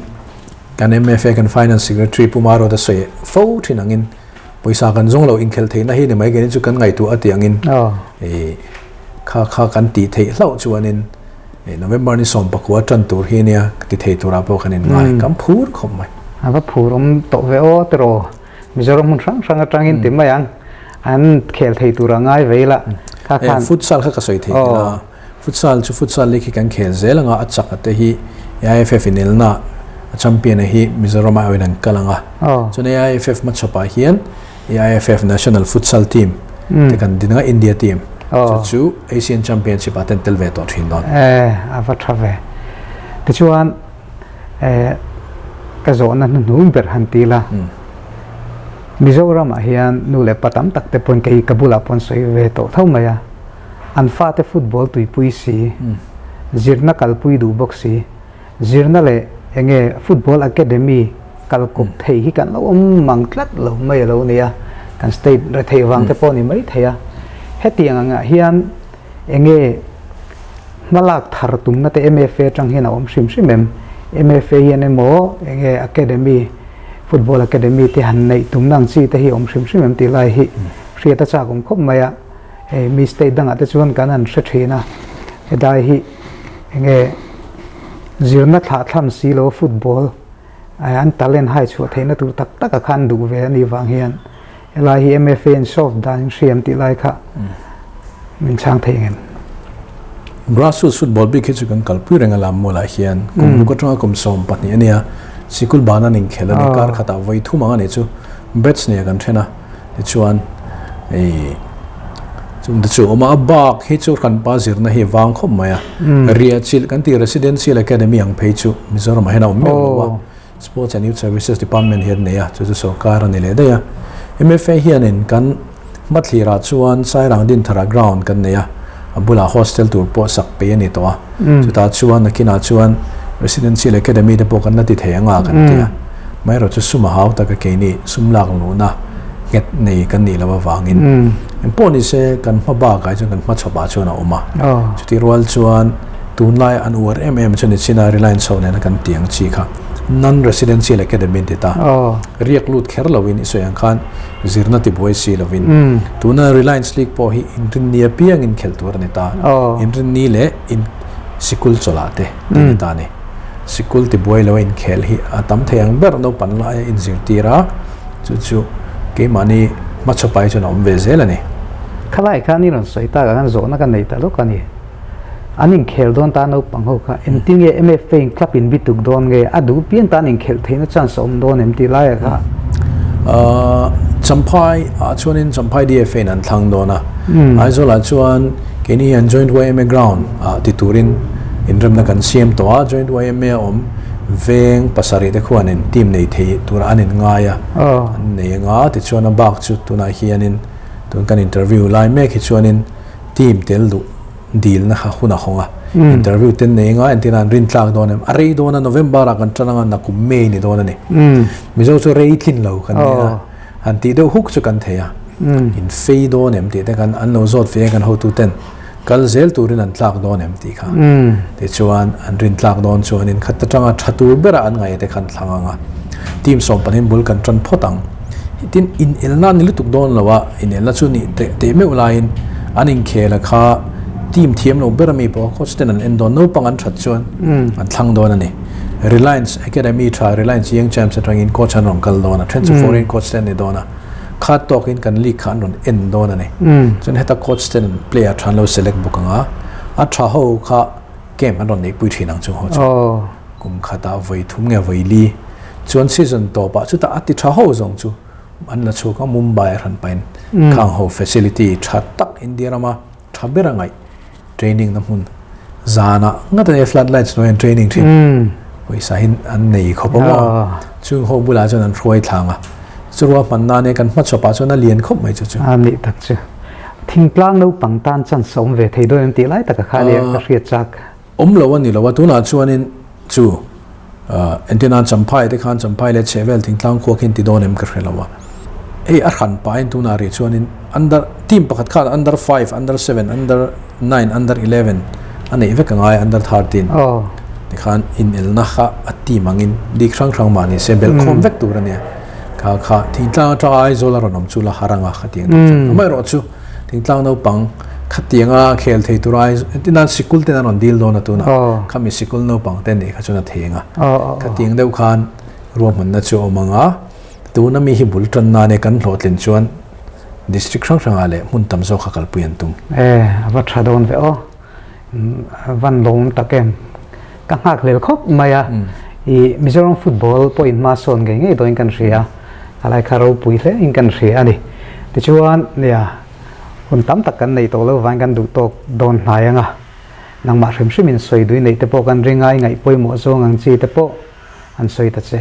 kan MFA kan Finance Secretary Pu Marawt a sawi fo thin angin pawisa kan zawng lo inkhel theihna hi ni mai keini chu kan ngaihtuah a tih angin kha kha kan tih theih hlauh chuanin November ni 19 tan tur hi nia ti thei turah pawh kan inngai kan phur khawp mai. A va phur awm tawh ve aw tiraw. Mizoram hmun hrang hrang atangin ti mai ang an khel thei tur a ngai vei la kha khan. Futsal kha ka sawi thei ila futsal chu futsal league hi kan khel zel anga a chak a te hi AIFF inelna a champion a hi Mizoram ah awin an kal anga chuan AIFF hmachhawp ah hian AIFF national futsal team te kan din anga India team chu chu Asian championship ah te an tel ve tawh thin dawn. A va tha ve tichuan Ka zawhna hnuhnung ber han ti la. Mizoramah hian nu leh pa tam tak te pawhin kei ka bulah pawh an sawi ve tawh tho mai a, an fate football tuipui si, zirna kalpui duh bawk si, zirna leh enge football academy kal kawp thei hi kan lo awm mang tlat lo mai a lo ni a, kan state rethei vang te pawh a ni mai thei a. Hetiang angah hian enge hmalak thar tumna te MFA atang hian a awm hrim hrim em? MFA hian emaw enge academy football academy te han neih tumna ang chi te hi awm hrim hrim em tih lai hi hriat a chak awm khawp mai a, hei mi state dangah te chuan kan han hre thin a, helai hi enge zirna thlah thlam si lo football an talent hai chhuah theihna tur tak tak a khan duh ve a nih vang hian Helai hi MFA in solve dan in hriam tih lai kha min chhang thei ngem. Grassroots football bik hi chu kan kalpui reng a lam mualah hian kum ruk atanga kum 12 a nia, sikul ban an inkhel a ni, kar khatah vawi thum ang a nih chu batch nia kan then a, tichuan hei chung te chu a awm a, a bak hi chu hranpa zirna hi vang khawp mai a, Riahchilh kan tih Residential Academy ang phei chu Mizoramah hian a awm meuh lo a. Sports and Youth Services Department hian nei a, chu chu sorkar a ni leh daih a. MFA hianin kan hmathlirah chuan Sairang Dinthara ground kan nei a, a bulah hostel tur pawh sak pei a ni tawh a. Chutah chuan nakinah chuan Residential Academy te pawh kan la ti thei anga kan ti a. Amaherawhchu chu sum a hau tak a keini sum lak luhna nghet nei kan nih loh avangin engpawh ni se kan hma bakah chuan kan hmachhawpah chuan a awm a. Chutih rual chuan tunlai an uar em em chu ni chin a Reliance ho nena kan tih ang chi kha Non-Residential Academy an ti ta. Riak lut kher lovin i sawi ang khan zirna ti buai si lovin tuna Reliance League pawh hi inrinni apiangin khelh tur a ni ta. Inrinni leh in sikul chawlhah te ti a ni ta a ni. Sikul ti buai lo a inkhel hi a tam thei ang ber naupan laia inzirtir a, chu chu keimahni hmachhawpai chuan a awm ve zel a ni. Khalai khan i rawn sawi tak ah khan zawhna ka nei ta lawk a ni. An inkhel dawn ta naupang ho kha engtin nge MFA in club in bituk dawn nge a duh pian tan inkhelh theihna chance a awm dawn em tih laiah kha. Champhai ah chuanin Champhai DFA in an thlang dawn a, Aizawl ah chuan keini hian Joint YMA ground ah ti turin inremna kan siam tawh a, Joint YMA a awm veng pasarih te khuanin team nei thei tura an in ngai a, an nei anga tichuan a bak chu tunah hianin tun kan interview lai mek hi chuanin team tel duh dilna kha hun a hawng a, interview ten nei anga entir an rin tlak dawn em, a rei dawn a November ah kan tan anga nakum May ni dawn a ni. Mizo chu rei tlin lo kan ni a, han tih deuh huk chu kan thei a, in fei dawn em tih te khan an lo zawt ve a kan hotu ten kal zel turin an tlak dawn em tih kha. Tichuan an rin tlak dawn chuanin khat atanga tha tur bera an ngaih te khan thlang anga team 15 bul kan tan phawt ang. Tin inelna a ni lutuk dawn lo a, inelna chu nih teh teh meuh laiin an inkhel a kha team thiam lo ber ami pawh coach ten an en dawn naupang an that chuan an thlang dawn a ni. Reliance Academy tha Reliance Young Champs atangin coach an rawn kal dawn a, then chu foreign coach te an ni dawn a, khat tawkin kan league kha an rawn en dawn a ni. Chuan heta coach ten player tha an lo select bawk ang a, a tha ho kha camp an rawn neihpui thin ang chung ho chu. Kum khatah vawi thum nge vawi li chuan season tawpah chutah a ti tha ho zawng chu an la chhuak a, Mumbai a hran pahin khang ho facility tha tak India rama tha ber a ngaih training na hmun zanah ngat a nia flood lights hnuai an training thin pawisa hi an nei khawp a maw chung ho bulah chuan an hruai thlang a churua hman nan e kan hmachhawpah chuan a lian khawp mai chu chu. A nih tak chu thingtlang naupang tan chance a awm ve thei dawn em tih lai taka kha nia ka hriat chak. Awm lo a ni lo a, tunah chuanin chu entirnan Champhai te khan Champhai leh Chhehvel thingtlang khua khi an ti dawn em ka hre lo a. Hei a hran pahin tunah rih chuanin under team pakhat khan under five, under seven, under nine, under 11 a neih vek a ngai under 13 tikhan inelna kha a team angin league hrang hrang mah ni se belhkhawm vek tur a nia. Kha kha thingtlang atanga Aizawl a rawn awm chu la har anga khatiang tur chuan amaherawhchu Thingtlang naupang khatianga khel thei tur ai entirnan sikul ten an rawn dil dawn a tunah khami sikul naupang te nih kha chuan a thei ang a. Khatiang deuh khan ruahmanna chu a awm ang a, tuna mi hi bul tan nan e kan hlawhtlin chuan district hrang hrangah leh hmun tam zawk kha kalpui an tum. E, a va tha dawn ve aw. A van lawm tak em. Ka nghak hlel khawp mai a. I Mizoram football pawh in hma sawn ngei ngei dawhin kan hria. A lai kha ropui hle in kan hria a ni. Tichuan, nia, hun tam tak kan nei tawh lo vain kan duh tawk dawn hnai ang a. Nangmah hrim hrim in sawi dui neih te pawh kan ring a, i ngaih pawimawh zawng ang chi te pawh an sawi ta che.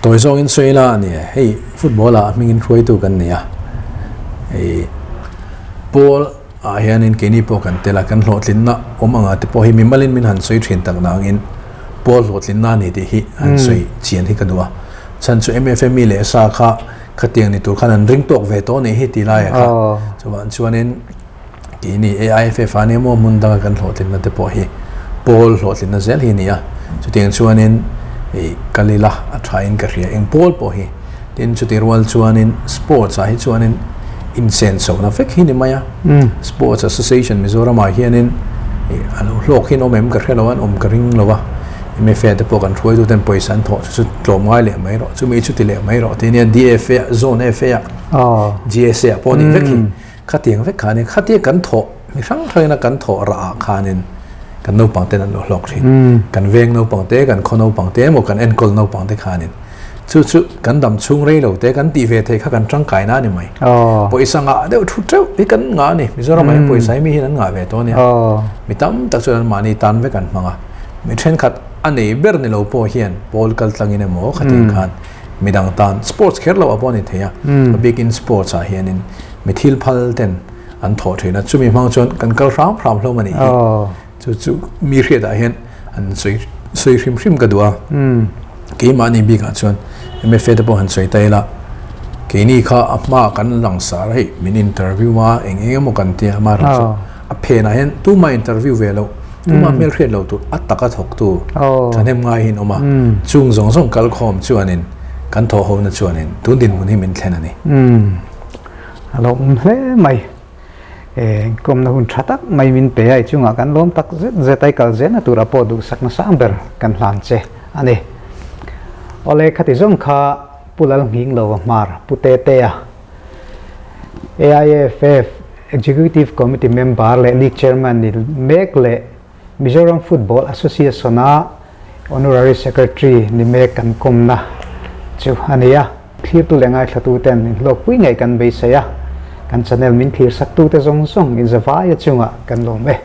Tawi zawngin sawi ila a ni e, hei football ah hmingin hruaitu kan nei a, hei pawl ah hianin keini pawh kan tel a, kan hlawhtlinna awm anga te pawh hi mimalin min han sawi thin tak nangin pawl hlawhtlinna a ni tih hi han sawi chian hi ka duh a, chhan chu MFME leh sa kha khatiang ni tur khan an ring tawk ve tawh a nih hi ti lai ah kha chuvang chuanin Keini AIFF a ni emaw hmun danga kan hlawhtlinna te pawh hi pawl hlawhtlinna zel hi a ni a, chutiang chuanin ih kal ila a thain ka hria eng pawl pawh hi. Tin chuti rual chuanin sports ah hi chuanin insensohna vek hi ni mai a, Sports Association Mizoram ah hianin ih a lo hlawk hi an awm em ka hre lo a, an awm ka ring lo a, MFA te pawh kan hruaitu ten pawisa an thawh chu chu tlawm ngai leh mai rawh, chumi chuti leh mai rawh tih ania DFA ah Zone FA ah GSA ah pawh a nih vek hi. Khatiang vek khanin khatia kan thawh mi hrang hrangina kan thawh rah ah khanin kan naupang ten an lo hlawk thin. Kan veng naupang te, kan khaw naupang te emaw kan enkawl naupang te khanin chu chu kan dam chhung rei lo te kan tih ve thei kha kan tangkai na a ni mai. Pawisa ngah deuh thu teuh hi kan ngah a ni. Mizoram ah hian pawisa hi mi hian an ngah ve tawh a nia. Mi tam tak chuan anmahni tan vek an hmang a. Mi thenkhat a nei ber ni lo pawh hian pawl kal tlangin emaw khatiang khan midang tan sports kher loh a pawh a ni thei a. A bikin sports ah hianin Mi thil phal ten an thawh thin a, chumi hmang chuan kan kal hram hram hlawm a nih hi. Chu chu mi hriatah hian an sawi sawi hrim hrim ka duh a. Keimahni bikah chuan MFA te pawh han sawi ta ila, keini kha a hmaah kan langsar a hei min interview a, eng eng emaw kan tia amaherawhchu chu a phenah hian tumah interview ve loh, tumah hmelhriat lo tur a taka thawktu thahnem ngai hi an awm a. Chung zawng zawng kalkhawm chuanin kan thawh hona chuanin tun dinhmun hi min thlen a ni. A lo awm hle mai. Inkawmna hun tha tak mai min pe a, i chungah kan lawm tak zet zet a, i kal zelna turah pawh duhsakna sang ber kan hlan che a ni. Awle khati zawng kha Pu Lalnghinglo Hmar, Pu Tetea, AIFF Executive Committee member leh League Chairman ni mek leh Mizoram Football Association-a Honorary Secretary ni mek kan kawmna chu a ni a. Thlirtu leh ngaithlatuten inhlawkpui ngei kan beisei a, kan channel min thlir saktute zawng zawng inzavaia chungah kan lawm e.